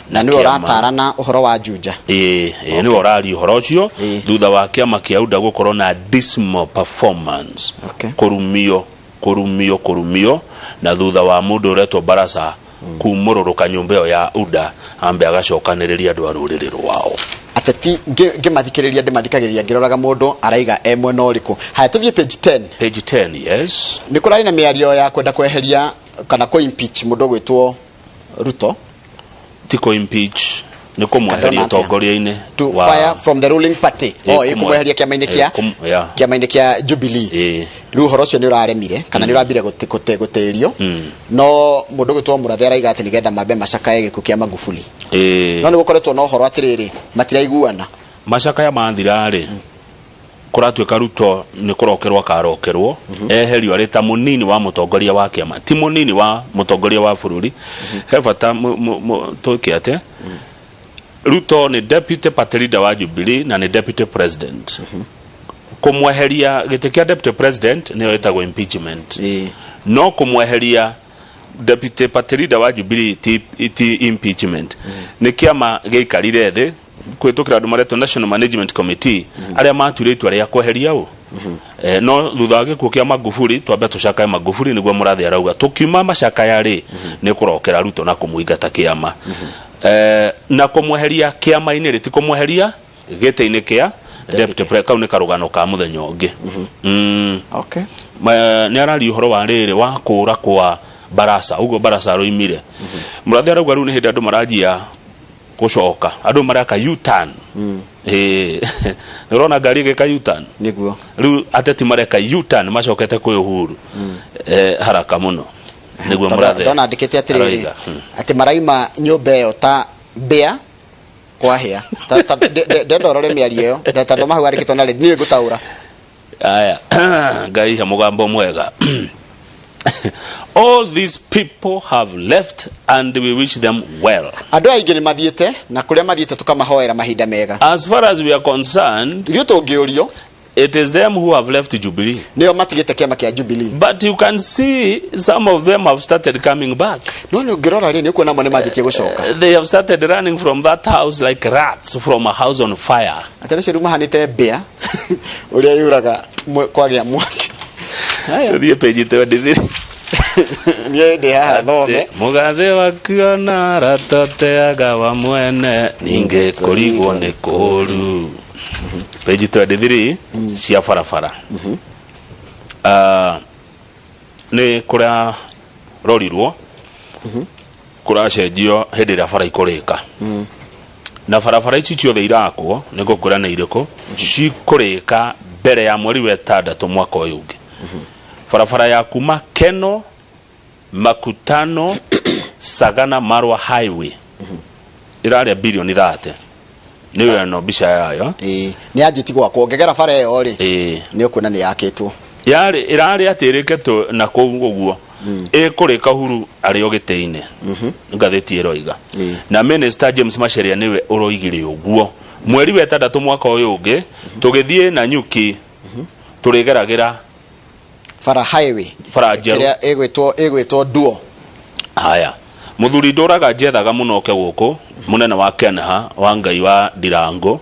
na nĩwe kĩama. ũratarana ũhoro wa Juja. Ĩĩ, nĩwe ũraria ũhoro ũcio thutha wa kĩama kĩa UDA gũkorwo na dismal performance, kũrumio kũrumio kũrumio, na thutha wa mũndũ ũretwo Barasa kumũrũrũka nyũmba ĩyo ya UDA ambe agacokanĩrĩria andũ a rũrĩrĩ rwao. Ateti ngĩmathikĩrĩria ndĩmathikagĩrĩria ngĩroraga mũndũ araiga e mwena ũrĩkũ. Haya, tũthiĩ page 10. Page 10, yes. Nĩ kũrarĩ na mĩario ya kwenda kweheria kana kũ impeach mũndũ ũgwĩtwo Ruto. Ti kũ impeach, nĩ kũmweheria Kana atĩa? ũtongoria-inĩ To wa fire from the ruling party. Oh, ĩ kũmweheria kĩama-inĩ kĩa kĩama-inĩ kĩa Jubilee. Rĩu ũhoro ũcio nĩ ũraremire kana nĩ ũrambire gũtĩrio, no mũndũ ũgwĩtwo Mũrathe araiga atĩ nĩgetha mambe macakae gĩkuũ kĩa Magufuli. No nĩ gũkoretwo na ũhoro atĩrĩrĩ, matiraiguana. Macakaya mathira-rĩ, kũratuĩka Ruto nĩ kũrokerwo akarokerwo, eherio arĩ ta mũnini wa mũtongoria wa kĩama, ti mũnini wa mũtongoria wa bũrũri. He bata twĩke atĩ Ruto nĩ deputy party leader wa Jubilee na nĩ deputy president. Kũmweheria gĩtĩ kĩa deputy president nĩyo ĩtagwo impeachment, no kũmweheria deputy party leader wa Jubilee ti impeachment. Nĩ kĩama gĩikarire thĩ kũhĩtũkĩra andũ maretwo National Management Committee arĩa matuire itua rĩa kweheria ũ. No thutha wa gĩkuũ kĩa Magufuli, twambe tũcakae Magufuli nĩguo Mũrathe arauga. Tũkiuma macakaya rĩ, nĩ kũrokera Ruto na kũmũingata kĩama. Na kũmweheria kĩama-inĩ rĩ, ti kũmweheria gĩtĩ-inĩ kĩa deputy pre kau nĩ karũgano ka mũthenya ũngĩ. Nĩ araria ũhoro wa rĩrĩ wa kũra kwa Barasa, ũguo Barasa aroimire. Mũrathe arauga rĩu nĩ hĩndĩ andũ maranjia gũcoka, andũ mareka U-turn. Nĩ ũrona ngari ĩgĩka U-turn? Nĩguo. Rĩu ateti mareka U-turn macokete kwĩ Uhuru haraka mũno nĩguo Tondũ Mũrathe ndona andĩkĩte atĩrĩrĩ aroiga. Atĩ maraima nyũmba ĩyo ta mbĩa kwahĩa. Ndenda ũrore mĩario ĩyo. Ta thoma hau andĩkĩtwo na niĩ ngũtaũra. Aya, Ngai he mũgambo mwega. All these people have left and we wish them well. Andũ aingĩ nĩ mathiĩte na kũrĩa mathiĩte tũkamahoera mahinda mega. As far as we are concerned, ithuĩ tũngĩũrio, it is them who have left Jubilee. Nĩo matigĩte kĩama kĩa Jubilee. But you can see some of them have started coming back. No nĩ ũngĩrora rĩ, nĩ ũkuona amwe nĩ manjĩtie gũcoka. They have started running from that house like rats from a house on fire. Atĩ nĩcio rĩu mahanĩte mbĩa ũrĩa yũraga kwagĩa mwaki. Haya. Tũthiĩ page 23. Niĩ ndĩ haha thome. Mũgathe wakuona ratoteaga wa mwene ningĩ kũrigwo nĩ kũũru. Page 23 cia barabara. Ah, nĩ kũrarorirwo kũracenjio hĩndĩ ĩrĩa bara ikũrĩka, na barabara ici ciothe irakwo nĩ ngũkwĩra nĩ irĩkũ cikũrĩka mbere ya mweri wa ĩtandatũ mwaka ũyũ ũngĩ. Barabara ya kuma Keno Makutano Sagana Marwa Highway ĩrarĩa birioni 30, nĩyo ĩno mbica yayo. Ĩĩ, nĩ yanjĩti gwakwo. Ũngĩgera bara ĩyo rĩ, nĩ ũkuona nĩ yakĩtwo. Yarĩ ĩrarĩ atĩ ĩrĩke na kũu ũguo ĩkũrĩka Uhuru arĩ o gĩtĩ-inĩ, ngathĩti ĩroiga. Na Minister James Macharia nĩwe ũroigire ũguo mweri wa ĩtandatũ mwaka ũyũ ũngĩ tũgĩthiĩ na nyuki tũrĩgeragĩra bara highway bara njerũ ĩrĩa ĩgwĩtwo duo. Haya, muthuri ndũraga njethaga mũno oke gũkũ, mũnene wa Kenha wa Ngai wa Ndirango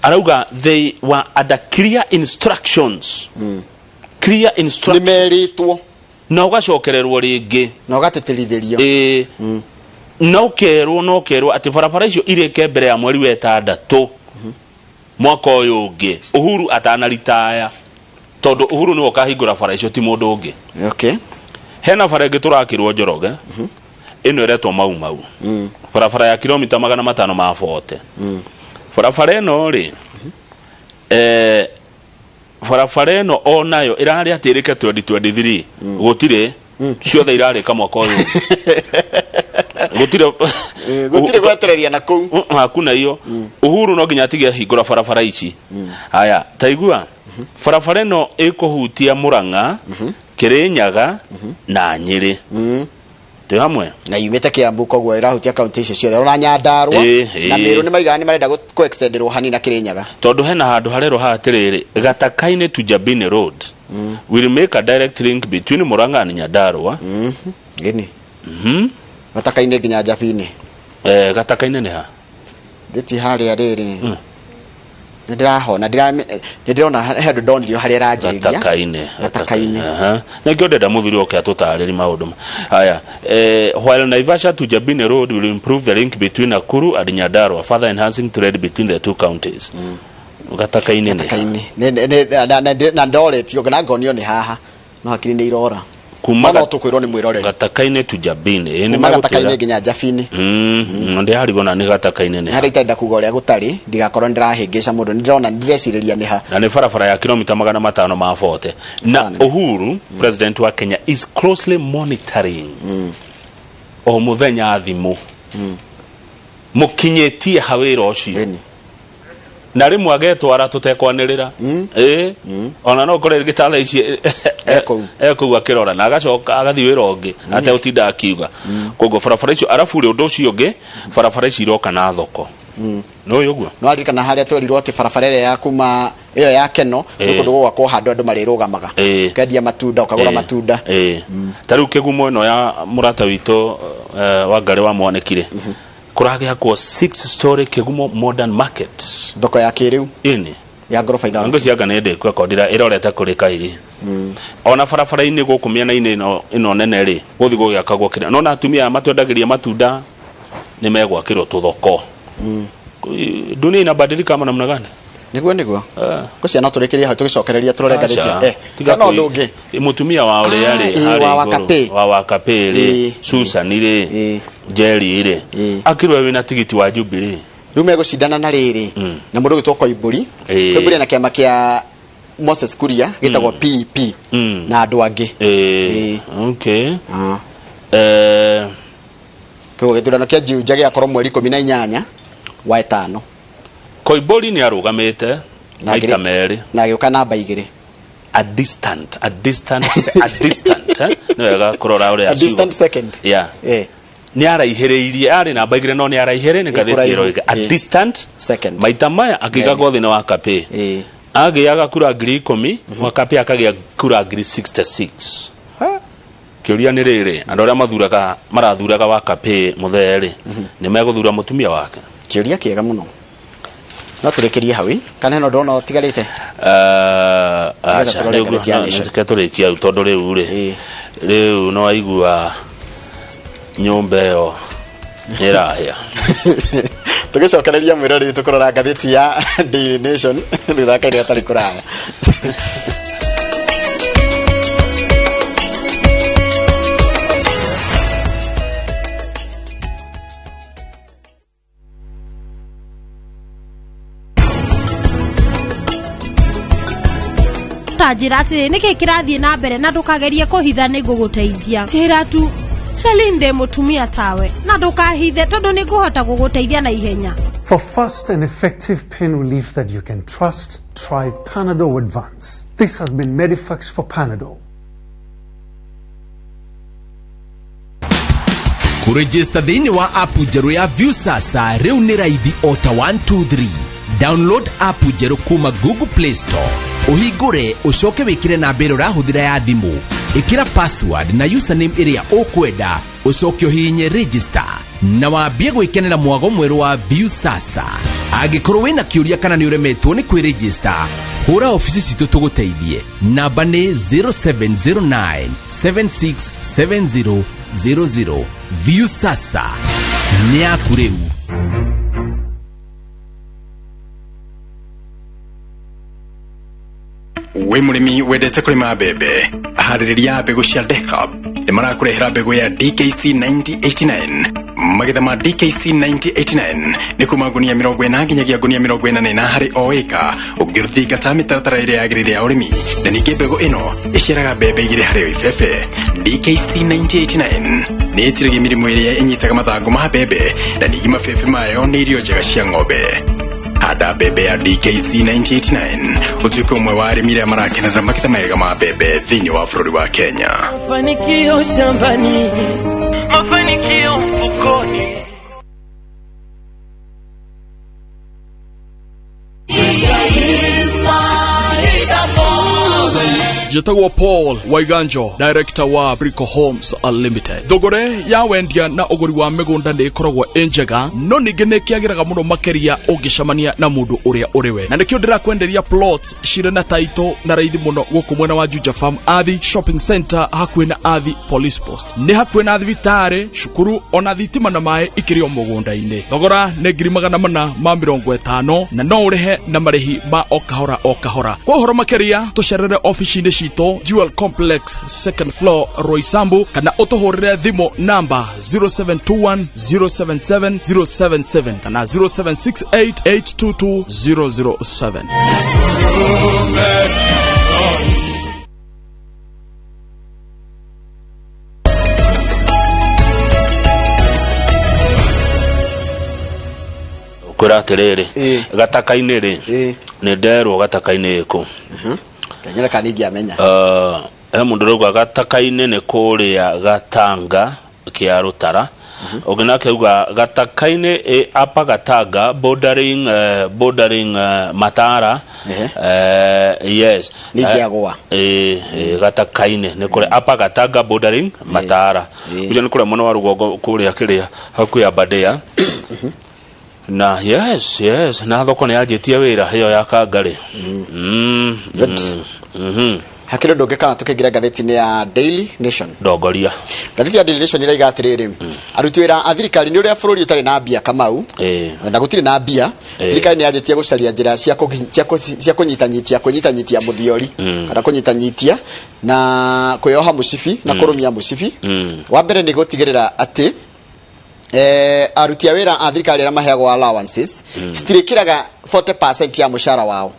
arauga they were under clear instructions, clear instructions, nĩmerĩtwo na ũgacokererwo rĩngĩ na ũgatĩtĩrithĩrio, ĩĩ, na ũkerwo atĩ barabara icio irĩke mbere ya mweri wa ĩtandatũ mwaka ũyũ ũngĩ Uhuru atanaritaya, tondũ Uhuru nĩwe ũkahingũra bara icio, ti mũndũ ũngĩ. Hena bara ĩngĩ tũrakĩrwo Njoroge, ĩno ĩretwo Mau Mau, barabara ya kilomita 540. Barabara ĩno rĩ, barabara ĩno onayo ĩrarĩ atĩ ĩrĩke 2023, gũtirĩ, ciothe irarĩka mwaka ũyũ ũngĩ. Gũtirĩ. Gũtirĩ gwetereria na kũu. Hakuna hiyo. Uhuru no nginya atige ahingũra barabara ici. Haya, taigua barabara ĩno ĩkũhutia Murang'a, Kirinyaga na Nyĩrĩ. Twĩ hamwe. Na yumĩte Kiambu, koguo ĩrahutia kaunti icio ciothe, ona Nyandarua na Meru nĩ maigaga nĩ marenda kũ extenderwo hanini na Kirinyaga. Tondũ hena handũ harerwo haha atĩrĩrĩ, Gataka-inĩ to Njabini Road will make a direct link between Murang'a and Nyandarua. Gĩni Gataka-inĩ nginya Njabini. Eh, Gataka-inĩ nĩ ha? Thĩti harĩa rĩrĩ nĩ ndĩrahona nĩ ndĩrona he handũ ndonirio harĩa ĩranjĩrĩria. Gataka-inĩ. Gataka-inĩ. Aha. Nĩkĩo ndenda mũthuri oke atũtarĩri maũndũ haya. While Naivasha to Njabini Road will improve the link between Nakuru and Nyandarua, further enhancing trade between the two counties. Gataka-inĩ nĩ ha? Gataka-inĩ. Na ndoretio na ngonio nĩ haha, no hakiri nĩ irora. Kuma no tũkwĩrwo nĩ mwĩroreri. Gataka-inĩ to Njabini. Ĩ, nĩ kuma megũtwĩra. Gataka-inĩ nginya Njabini. Ndĩrarigwo na nĩ Gataka-inĩ nĩ ha. Harĩa itarenda kuga ũrĩa gũtarĩ, ndigakorwo nĩ ndĩrahĩngĩca mũndũ. Nĩ ndĩrona, ndĩrecirĩria nĩ ha. Na nĩ barabara ya kilomita 540 na Barabara nene. Uhuru, president wa Kenya, is closely monitoring o mũthenya thimũ mũkinyĩtie ha wĩra ũcio. Ĩni. Na rĩmwe agetwara tũtekwanĩrĩra, ĩ, ona no ũkore rĩngĩ ta thaa ici E kũu. E kũu akĩrora na agacoka agathiĩ wĩra ũngĩ ategũtinda akiuga. Koguo barabara icio, arabu rĩ, ũndũ ũcio ũngĩ, barabara ici iroka na thoko nĩ ũguo. No aririkana harĩa twerirwo atĩ barabara ĩrĩa ya kuma ĩyo ya Keno gwĩ kũndũ gũgwakwo handũ andũ marĩrũgamaga, ũkendia matunda, ũkagũra matunda. Ĩ, ta rĩu kĩgumo ĩno ya mũrata witũ, Wangarĩ wa Mwanĩkire, kũragĩakwo 6 story Kĩgumo Modern Market. Thoko ya kĩrĩu. Ĩni. Ya ngoroba 6. Ngo cianga nĩ ndĩku akondira ĩrorete kũrĩ kairi ona barabara-inĩ gũkũ mĩena-inĩ ĩno nene rĩ, gũthi gũgĩakagwo kĩrĩa nona atumia aya matwendagĩria matunda nĩ megwakĩrwo tũthoko. Dunia inabadilika ama namna gani? Nĩguo ngũcia no tũrĩkĩrie hau, tũgĩcokereria tũrore ngathĩti. Aca. Tiga Hena ũndũ ũngĩ. Mũtumia wa ũrĩa rĩ, Ĩ, harĩa wa igũrũ, Wakapĩ. wa Wakapĩ rĩ, Susan rĩ, Njeri rĩ, akirwe wĩna tigiti wa Jubilee. Rĩu megũcindana na rĩrĩ na mũndũ ũgĩtwo Koimbũri. Koimbũri na kĩama kĩa Moses Kuria gĩtagwo PEP na andũ angĩ. Okay. Koguo gĩthurano kĩa Juja gĩgakorwo mweri 18 wa ĩtano. Koimbũri nĩ arũgamĩte Na maita 2. Na agĩũka namba 2. A distant, eh? Nĩ wega kũrora ũrĩa A distant second. Yeah. Nĩ araihĩrĩirie, arĩ namba 2, no nĩ araihĩrĩ nĩ ngathĩti kũraihu. ĩroiga a distant second. Maita maya akĩigagwo thĩ nĩ Wakapĩ, agĩaga kura 10,000, Wakapĩ akagĩa kura 66,000. Ha? Kĩũria nĩ rĩrĩ, andũ arĩa mathuraga marathuraga Wakapĩ mũthee rĩ, nĩ megũthura mũtumia wake? Kĩũria kĩega mũno. No tũrĩkĩrie hau ĩ? Kana hena ũndũ ona ũtigarĩte? Nĩgetha Aca, tũrore rĩu ngathĩti ya Nation. Reke tũrĩkie hau, tondũ rĩu rĩ, rĩu no waigua nyũmba ĩyo nĩ ĩrahĩa. Tũgĩcokereria mwĩrori, tũkũrora ngathĩti ya Daily Nation thutha wa kahinda gatarĩ kũraya. Ta njĩra atĩrĩ, nĩkĩ kĩrathiĩ na mbere, na ndũkagerie kũhitha, nĩ ngũgũteithia. Njĩra tu Shalin, ndĩ mũtumia tawe, na ndũkahithe tondũ nĩ ngũhota gũgũteithia na ihenya. For fast and effective pain relief that you can trust, try Panadol Advance. This has been Medifax for Panadol. Kũrejista thĩinĩ wa app njerũ ya Viusasa rĩu nĩ raithi o ta 123. Download app njerũ kuma Google Play Store, ũhingũre, ũcoke wĩkĩre namba ĩrĩa ũrahũthĩra ya thimũ, ĩkĩra password na username ĩrĩa ũkwenda, ũcoke ũhihinye register na wambie gwĩkenera mwago mwerũ wa Viusasa. Angĩkorwo wĩna kĩũria kana nĩ ũremetwo nĩ kwĩrejista, hũra obici citũ tũgũteithie. Namba nĩ 0709 767000. Viusasa nĩ yaku rĩu. Wĩ mũrĩmi wendete kũrĩma mbembe, aharĩrĩria a mbegũ cia Decap nĩ marakũrehera mbegũ ya DKC 9089. Magetha ma DKC 9089 nĩ kuma ngunia 40 nginyagia ngunia 44 harĩ o ĩka ũngĩthingata mĩtaratara ĩrĩa yagĩrĩire ya ũrĩmi, na ningĩ mbegũ ĩno ĩciaraga mbembe 2 harĩ o ibebe. DKC 9089. Nĩ ĩtiragia mĩrimũ ĩrĩa ĩnyitaga mathangũ ma mbembe na ningĩ mabebe mayo nĩ irio njega cia ng'ombe. Handa mbembe ya DKC 9089 ũtuĩke ũmwe wa arĩmi arĩa marakenera magetha mega ma mbembe thĩinĩ wa bũrũri wa Kenya. Mafanikio shambani, mafanikio mfukoni. Njĩtagwo Paul Waiganjo, director wa Brico Homes Limited. Thogore ya wendia na ũgũri wa mĩgũnda nĩ ĩkoragwo ĩ njega, no ningĩ nĩ ĩkĩagĩraga mũno makĩria ũngĩcemania na mũndũ ũrĩa ũrĩ we. Na nĩkĩo ndĩrakwenderia plots cirĩ na title na raithi mũno gũkũ mwena wa Juja Farm Athi Shopping Center hakuhĩ na Athi Police Post. Nĩ hakuhĩ na thibitarĩ, cukuru ona thitima na maĩ ikĩrĩ o mũgũnda-inĩ. Thogora nĩ 450,000 na no ũrĩhe na marĩhi ma o kahora o kahora. Kwa ũhoro makĩria tũcerere ofici-inĩ citũ Jewel Complex second floor Roysambu kana ũtũhũrĩre thimũ namba 0721 077 077 kana 0768 822 007. Kwĩra atĩrĩrĩ, Ĩĩ. gataka-inĩ rĩ, Ĩĩ. nĩ nderwo gataka-inĩ ĩkũ. Kenyere kana ingĩamenya. He mũndũ ũrauga gataka-inĩ nĩ kũrĩa Gatanga kĩa Rũtara. Ũngĩ nake auga gataka-inĩ ĩ Upper Gatanga bordering, bordering Matara. Ehe. Yes. Nĩ ingĩagũa. Gataka-inĩ nĩ kũrĩa Upper Gatanga bordering Matara. Ũcio nĩ kũrĩa mwena wa rũgongo kũrĩa kĩrĩa hakuhĩ Aberdare. Na yes, yes, na thoko nĩ yanjĩtie wĩra ĩyo ya Kangarĩ. Good. Hakĩrĩ ũndũ ũngĩ kana tũkĩingĩra ngathĩti-inĩ ya Daily Nation? Ndongoria. Ngathĩti ya Daily Nation ĩraiga atĩrĩrĩ, aruti wĩra a thirikari, nĩ ũrĩa bũrũri ũtarĩ na mbia Kamau, na gũtirĩ na mbia, thirikari nĩ yanjĩtie gũcaria njĩra cia cia kũnyitanyitia kũnyitanyitia mũthiori kana kũnyitanyitia na kwĩyoha mũcibi na kũrũmia mũcibi. Wa mbere nĩ gũtigĩrĩra atĩ aruti a wĩra a thirikari arĩa maheagwo allowances citirĩkĩraga 40% ya mũcara wao.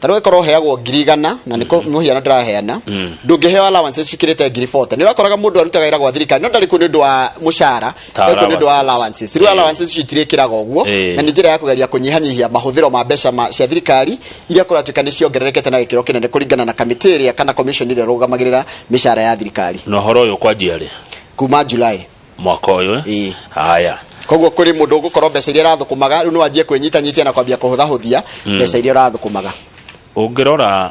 Ta rĩu ĩkorwo ũheagwo 100,000, na nĩ mũhiano ndĩraheana, ndũngĩheo allowances cikĩrĩte 40,000. Nĩ ũrakoraga mũndũ arutaga wĩra gwa thirikari no ndarĩ kuo nĩ ũndũ wa mũcara, Ta arĩ kuo nĩ ũndũ wa allowances. allowances. Rĩu allowances citirĩkĩraga ũguo, na nĩ njĩra ya kũgeria kũnyihanyihia mahũthĩro ma mbeca cia thirikari iria kũratuĩka nĩ ciongererekete na gĩkĩro kĩnene kũringana na kamĩtĩ ĩrĩa kana commission ĩrĩa ĩrũgamagĩrĩra mĩcara ya thirikari. Na ũhoro ũyũ kwanjia rĩ? Kuma July. Mwaka ũyũ, eh? Ĩĩ. Haya. Koguo kũrĩ mũndũ ũgũkorwo mbeca iria arathũkũmaga rĩu no anjie kwĩnyitanyitia na kwambia kũhũthahũthia mbeca iria ũrathũkũmaga. Ũngĩrora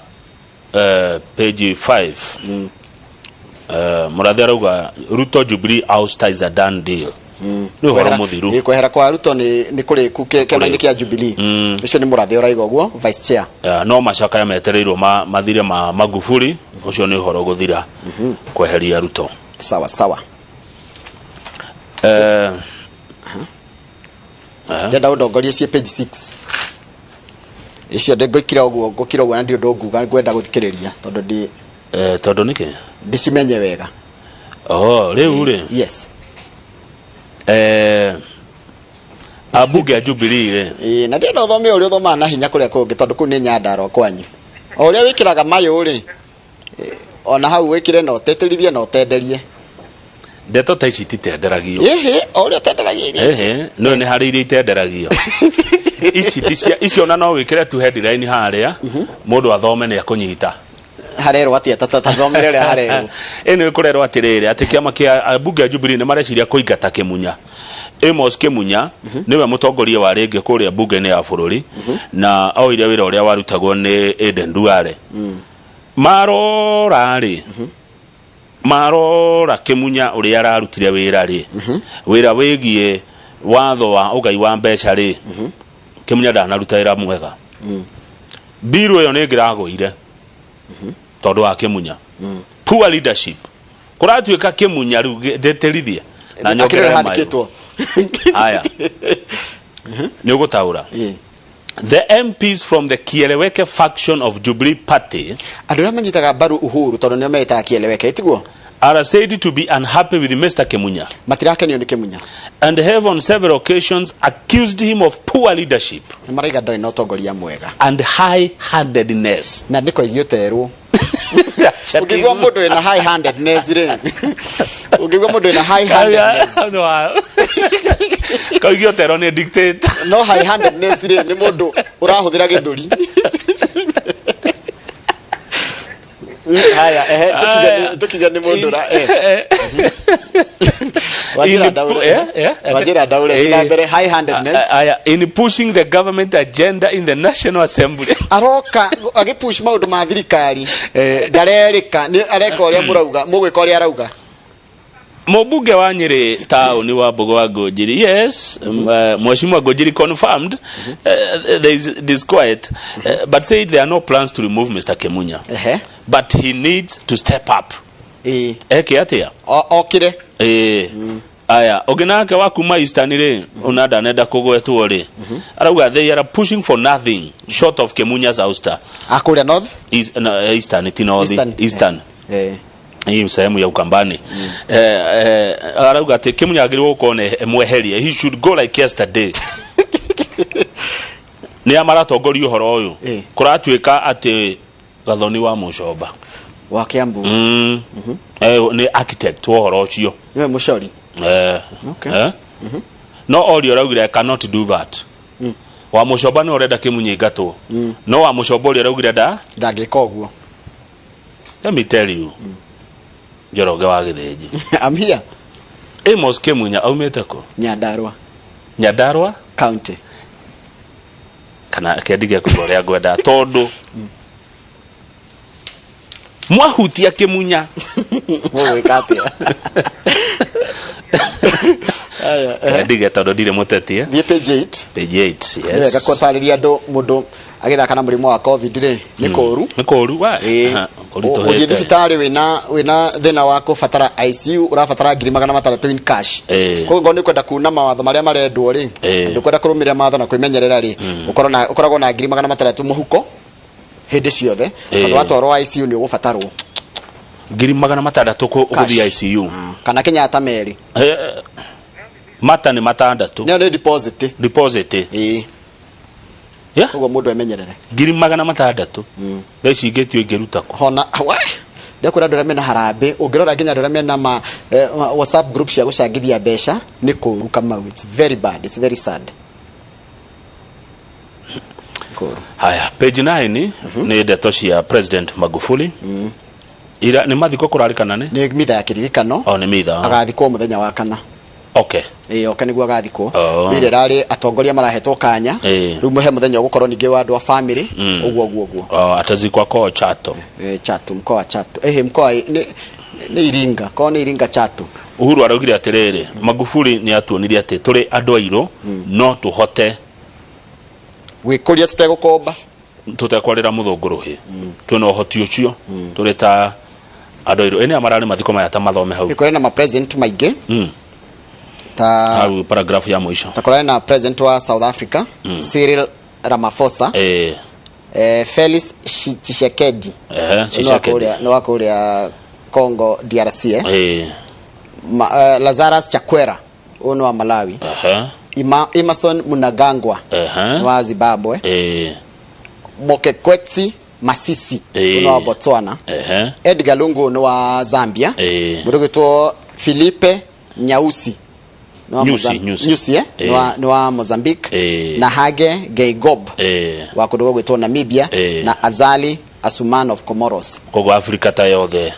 page 5, mũrathi arauga Ruto Jubilee ouster is a done deal. Nĩ ũhoro mũthiru. Ĩĩ, kwehera kwa Ruto nĩ kũrĩku kĩama-inĩ kĩa Jubilee. Ũcio nĩ mũrathi ũraiga ũguo, vice chair. No macakaya metereirwo mathire ma Magufuli, ũcio nĩ ũhoro gũthira kweheria Ruto. Sawa sawa. Ndenda ũndongorie ciĩ page 6 icio ngũikira ũguo, ngũkira ũguo na ndirĩ ũndũ nguga, ngwenda gũthikĩrĩria tondũ ndi Tondũ nĩkĩ? Ndĩcimenye wega. Oh, rĩu rĩ. Yes. Ambunge a Jubilee rĩ. Ĩĩ, na ndĩrenda ũthome ũrĩa ũthomaga na hinya kũrĩa kũngĩ tondũ kũu nĩ Nyandarua kwanyu. O ũrĩa wĩkĩraga mayũ rĩ, ona hau wĩkĩre na ũtĩtĩrithie na ũtenderie. Ndeto ta ici ititenderagio. Ĩhĩ, o ũrĩa ũtenderagia iria. Ehe, no nĩ harĩ iria itenderagio. Ici ti cia icio, ona no wĩkĩre tu headline harĩa mũndũ athome nĩ akũnyita. Harerwo atĩa? Ta thomere ũrĩa harerwo. Ĩno ĩkũrerwo atĩrĩrĩ, atĩ kĩama kĩa ambunge a Jubilee nĩ mareciria kũingata Kĩmunya. Amos Kĩmunya nĩwe mũtongoria wa rĩngĩ kũrĩa mbunge-inĩ ya bũrũri na oire wĩra ũrĩa warutagwo nĩ Aden Duale. Marora rĩ, marora Kĩmunya ũrĩa ararutire wĩra rĩ, wĩra wĩgiĩ watho wa ũgai wa mbeca rĩ, Kĩmunya ndanaruta wĩra mwega. Mbiru ĩyo nĩ ĩngĩragũire tondũ wa Kĩmunya. Poor leadership. Kũratuĩka Kĩmunya rĩu ndĩtĩrithie na Akĩrĩ nyongerere mayũ. handĩkĩtwo. Haya, nĩ ũgũtaũra. The MPs from the Kieleweke faction of Jubilee Party Andũ arĩa manyitaga mbaru Uhuru tondũ nĩo metaga Kieleweke, tiguo? Are said to be unhappy with Mr. Kimunya Matirakenio nĩ Kĩmunya. And have on several occasions accused him of poor leadership Nĩ maraiga ndarĩ na ũtongoria mwega. And high-handedness. Na nĩ koigi ũterwo. Ũngĩigua mũndũ wĩna high handedness rĩ. Ũngĩigua mũndũ wĩna high handedness. Koigi ũterwo nĩ dictator. No high handedness rĩ nĩ mũndũ ũrahũthĩra gĩthũri. Haya, ehe, tukiuga nĩ mũndũ ra eh. Wanjĩra ndaũre. Wanjĩra ndaũre na mbere high handedness. Aya, in pushing the government agenda in the National Assembly. Aroka agĩpush maũndũ ma thirikari. Ndarerĩka nĩ areka ũrĩa mũrauga, mũgwĩka ũrĩa arauga. Mũmbunge wa Nyĩrĩ taũni wa Mbogo wa Ngũnjiri, yes, Mheshimiwa Ngũnjiri confirmed there is disquiet, but said there are no plans to remove Mr. Kimunya. But he needs to step up. Eke atĩa? Okire. Ĩĩ. Aya, ũngĩ nake wa kuma Eastern rĩ, ona ndanenda kũgwetwo rĩ, arauga they are pushing for nothing short of Kimunya's ouster. Akũrĩa North? East, no, Eastern, ti North. Eastern. Eastern. Hii sehemu ya Ukambani. Arauga atĩ Kimunya agĩrĩirwo gũkorwo nĩ mweherie, he should go like yesterday. Nĩ a maratongoria ũhoro ũyũ? Kũratuĩka atĩ Gathoni wa Mũcomba wa Kiambu nĩ architect wa ũhoro ũcio. Nĩwe mũcori. Okay. No orio araugire, "I cannot do that." Wa Mũcomba nĩ ũrenda Kĩmunya ingatwo, no wa Mũcomba ũrĩa araugire nda ndangĩka ũguo. Let me tell you, Njoroge wa Gĩthĩnji. I'm here. Amos Kĩmunya aumĩte kũ? Nyandarua. Nyandarua County. Kana kĩandige kuga ũrĩa ngwenda tondũ mwahutia Kĩmunya. Mũgwĩka atĩa? Aya, eh. Ndige tondũ ndirĩ mũteti, eh? Thiĩ page 8. Page 8. Nĩ wega yes. kũtarĩria andũ mũndũ agĩthaka na mũrimũ wa COVID rĩ nĩ kũũru. Nĩ kũũru wa. Ĩĩ. Aha, Ũthiĩ kũritũhĩte. thibitarĩ wĩna thĩna wa kũbatara ICU, ũrabatara 600,000 in cash. Koguo ngorwo nĩ ũkwenda kuna mawatho marĩa marendwo rĩ, ndũkwenda kũrũmĩrĩra mawatho na kwĩmenyerera rĩ, ũkoragwo na 600,000 mũhuko hĩndĩ ciothe, tondũ watwarwo ICU nĩ ũgũbatarwo. 600,000 Cash. gũthiĩ ICU. Kana Kenyatta merĩ. Mata nĩ matandatũ. Nĩyo nĩ deposit. Deposit. Ĩĩ. Yeah. Koguo mũndũ emenyerere. 600,000. Thaa ici ingĩtio ingĩruta kũ? Hona we ndekwĩra andũ arĩa mena harambĩ, ũngĩrora nginya andũ arĩa mena ma WhatsApp group cia gũcangithia mbeca nĩ kũũru, Kamau. It's very bad, it's very sad. Kũũru. Haya, page 9 nĩ ndeto cia President Magufuli. Ira nĩ mathiko kũrarĩ kana nĩ? Nĩ mitha ya kĩririkano. O nĩ mitha. Agathikwo mũthenya wa kana. Ĩĩ, oke nĩguo agathikwo. Wĩra ĩrarĩ atongoria marahetwo kanya. Rĩu he mũthenya ũgũkorwo ningĩ wa andũ a family. Ũguo ũguo ũguo. Oh, atazikwa ko Chato. Chato, mkoa wa Chato. Ehe, mkoa nĩ Iringa, korwo nĩ Iringa, Chato. Uhuru araugire atĩrĩrĩ, Magufuli nĩ atuonirie atĩ tũrĩ andũ airũ no tũhote gwĩkũria tũtegũkomba, tũtekwarĩra mũthũngũ rũhĩ. Twĩna ũhoti ũcio tũrĩ ta andũ airũ. Ĩnĩ mararĩ mathiko maya ta mathome hau. Kũrĩ na ma president maingĩ ta Hau paragraph ya mũico. Ta kũrĩ na president wa South Africa, Cyril Ramaphosa, Felix Tshisekedi. Nĩ wa Tshisekedi. Nĩ wa kũrĩa Congo DRC, eh? Lazarus Chakwera, ũyũ nĩ wa Malawi. Emmerson Mnangagwa nĩ wa Zimbabwe. Mokgweetsi Masisi, ũyũ nĩ wa Botswana. Edgar Lungu nĩ wa Zambia. Mũndũ ũgwĩtwo Filipe Nyausi nĩ wa Nyusi, Nyusi. Nyusi, eh? Nĩ wa Mozambique. Na Hage Geingob wa kũndũ gũgwĩtwo Namibia, na Azali Asuman of Comoros. Koguo Afrika ta yothe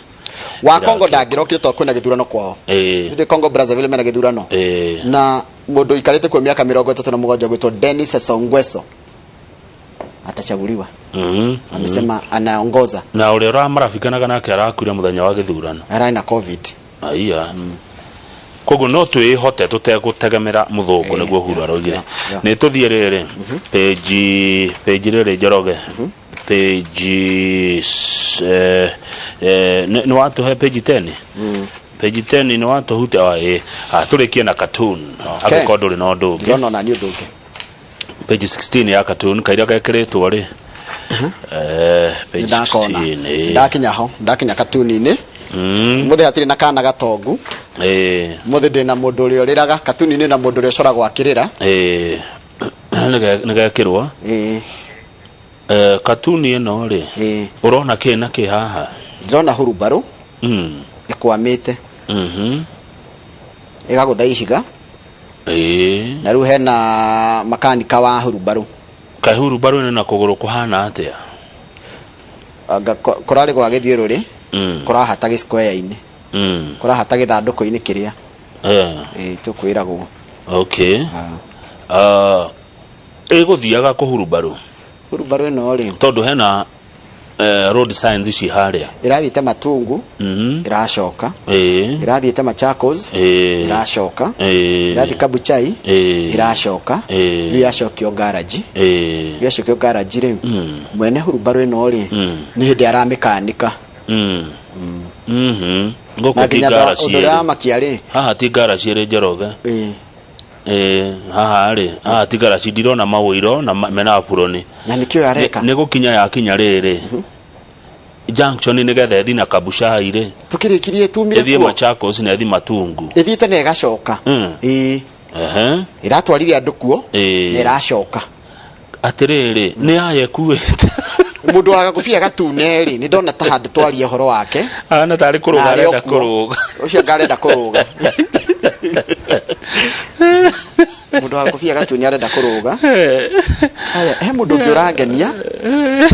wa Congo ndangĩrokire tondũ kwĩna gĩthurano kwao. Ndĩ Congo Brazzaville mena gĩthurano. Na mũndũ ũikarĩte kuo mĩaka 37 gwĩtwo Denis Sassou Nguesso atachaguliwa. Amesema anaongoza. Na ũrĩa ũramarabikanaga nake arakuire mũthenya wa gĩthurano. Ararĩ na COVID. Aiya, koguo no twĩhote tũtegũtegemera mũthũngũ, nĩguo Uhuru araugire. Nĩ tũthiĩ rĩrĩ page rĩrĩ, Njoroge, page nĩ watũhe page 10, page 10 nĩ watũhutia. Ah, ĩ. Ah, tũrĩkie na cartoon. Angĩkorwo ndũrĩ na ũndũ ũngĩ. Ndĩrona ona niĩ ũndũ ũngĩ. Page 16 ya cartoon kaira gekĩrĩtwo rĩ, page Nĩndakona. 16, ĩ. Ndakinya ho, ndakinya katuni-inĩ. Mũthĩ hatirĩ na kana gatongu. Mũthĩ ndĩ na mũndũ ũrĩa ũrĩraga katuni-inĩ na mũndũ ũrĩa ũcoragwo akĩrĩra. Nĩgekĩrwo. Katuni ĩno rĩ, ũrona kĩ na kĩ haha? Ndĩrona hurubarũ ĩkwamĩte, ĩgagũtha ihiga, na rĩu hena makanika wa hurubarũ. Kaĩ hurubarũ ĩno na kũgũrũ kũhana atĩa? Anga kũrarĩ gwa gĩthiũrũrĩ, kũrahata gĩ-square-inĩ, kũrahata gĩthandũkũ-inĩ kĩrĩa. Tũkwĩragwo. Okay. Ah, ĩgũthiaga kũ hurubarũ? Hurubarũ ĩno rĩ, tondũ hena road signs ici harĩa. Ĩrathiĩte Matungu, ĩracoka. Ĩrathiĩte Machakos, ĩracoka. Ĩrathiĩ Kabuchai, ĩracoka. Rĩu yacokio garage. Rĩu yacokio garage rĩ, mwene hurubarũ ĩno rĩ, nĩ hĩndĩ aramĩkanika. Na Gũkũ ti nginya ngaraci ũndũ ũrĩa ĩrĩ. wamakia rĩ, Haha ti ngaraci ĩrĩ, Njoroge. Haha rĩ, haha ti ngaraci, ndirona mawũiro na mena aburoni. Na nĩkĩo areka. Nĩ gũkinya yakinya rĩrĩ junction nĩgetha ĩthi na Kabuchai rĩ, Tũkĩrĩkirie tumire ĩthiĩ kuo. Machakos na ĩthi Matungu. Ĩthiĩte na ĩgacoka. Ĩratwarire andũ kuo na ĩracoka. Atĩrĩrĩ, nĩ aya ĩkuĩte? Mũndũ wa gakobia gatune rĩ, nĩ ndona ta handũ twaria ũhoro wake. Ahana tarĩ kũrũga. Na arĩ o arenda kuo. Kũrũga. Ũcio anga arenda kũrũga. Mũndũ wa gakobia gatune arenda kũrũga. Haya, he mũndũ ũngĩ ũrangenia,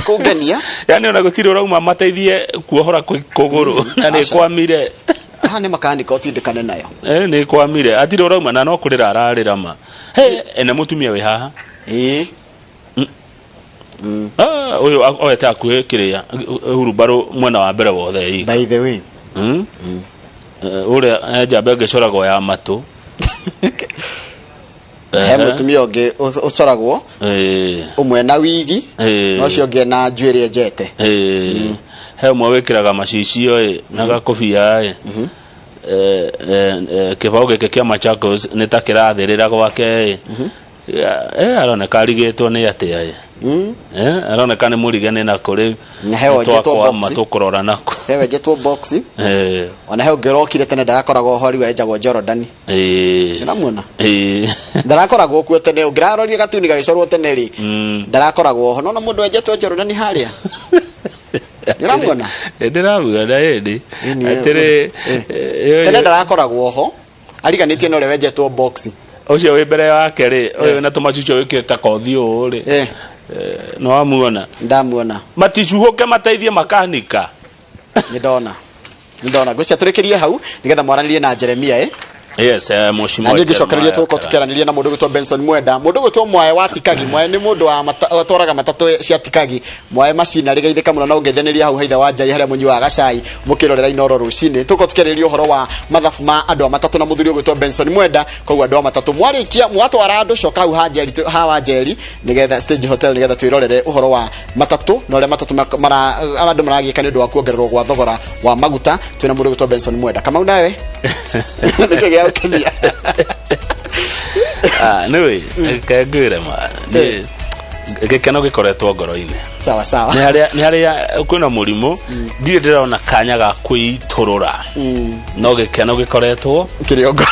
kũngenia. Yani ona gũtirĩ ũrauma mateithie kuohora kũgũrũ na nĩ Aca. kwamire. Haha nĩ makanika, ũtindĩkane nayo. Nĩ kwamire, atirĩ ũrauma na no kũrĩra ararĩra ma. He ene mũtumia wĩ haha. Ah, ũyũ oete hakuhĩ kĩrĩa hurubarũ mwena wa mbere wothe ĩ. By the way. Ũrĩa he njamba ĩngĩ ĩcoragwo ya matũ. He mũtumia ũngĩ ũcoragwo ũmwe na wigi, na ũcio ũngĩ na njuĩrĩ enjete. He ũmwe wĩkĩraga macicio ĩ na gakobia ĩ. Kĩbaũ gĩkĩ kĩa Machakos nĩ ta kĩrathĩrĩra gwake ĩ. Aroneka arigĩtwo nĩ atĩa ĩ. Aroneka nĩ mũrige nĩ nakũ rĩu. Na he wenjetwo Twakwama box. tũkũrora nakũ. He wenjetwo box. Ona he ũngĩ ũrokire tene ndarakoragwo ho, rĩu enjagwo Jordan. Ũramuona? Ndarakoragwo kuo tene, ũngĩraroria gatuni gagĩcorwo tene rĩ, ndarakoragwo ho. Nona mũndũ wenjetwo Jordan harĩa, nĩũramuona? Ndĩramuona ĩndĩ. Ĩni, Atĩrĩ, tene ndarakoragwo ho, ariganĩtie na ũrĩa wenjetwo box. Ũcio wĩ mbere yake rĩ, ũyũ na tũmacucio wĩkĩrĩte kothi ũũ rĩ, nĩ wamuona? Ndamuona. Maticuhũke mateithie makanika. Nĩ ndona, nĩ ndona. Ngwĩciria tũrĩkĩrie hau nĩgetha mwaranĩrie na Jeremia. Yes, Na mheshimiwa niĩ ngĩcokereria Jeremiah tũgũkorwo Karanja. tũkĩaranĩria na mũndũ ũgwĩtwo Benson Mwenda, mũndũ ũgwĩtwo Mwae wa Tikagi. Mwae nĩ mũndũ wa atwaraga matatũ cia Tikagi. Mwae macina rĩgeithĩka mũno na ũngeithanĩria hau haitha wa Njari harĩa mũnyuaga gacai mũkĩrorera Inoro rũcinĩ. Tũgũkorwo tũkĩarĩrĩria ũhoro wa mathabu ma andũ a matatũ na mũthuri ũgwĩtwo Benson Mwenda. Koguo andũ a matatũ, mwarĩkia mwatwara andũ, coka hau ha Njeri, ha wa Njeri, nĩgetha Stage Hotel, nĩgetha twĩrorere ũhoro wa matatũ na ũrĩa matatũ andũ maragĩka nĩ ũndũ wa kuongererwo gwa thogora wa maguta. Twĩna mũndũ ũgwĩtwo Benson Mwenda. Kamau, nawe nĩkĩ gĩa gũkenia? Ah, nĩwĩ kengwĩre ma gĩkeno gĩkoretwo ngoro-inĩ. Sawa sawa. Nĩ harĩa kwĩna mũrimũ, ndirĩ ndĩrona kanya ga kwĩitũrũra, no gĩkeno gĩkoretwo kĩrĩ o ngoro.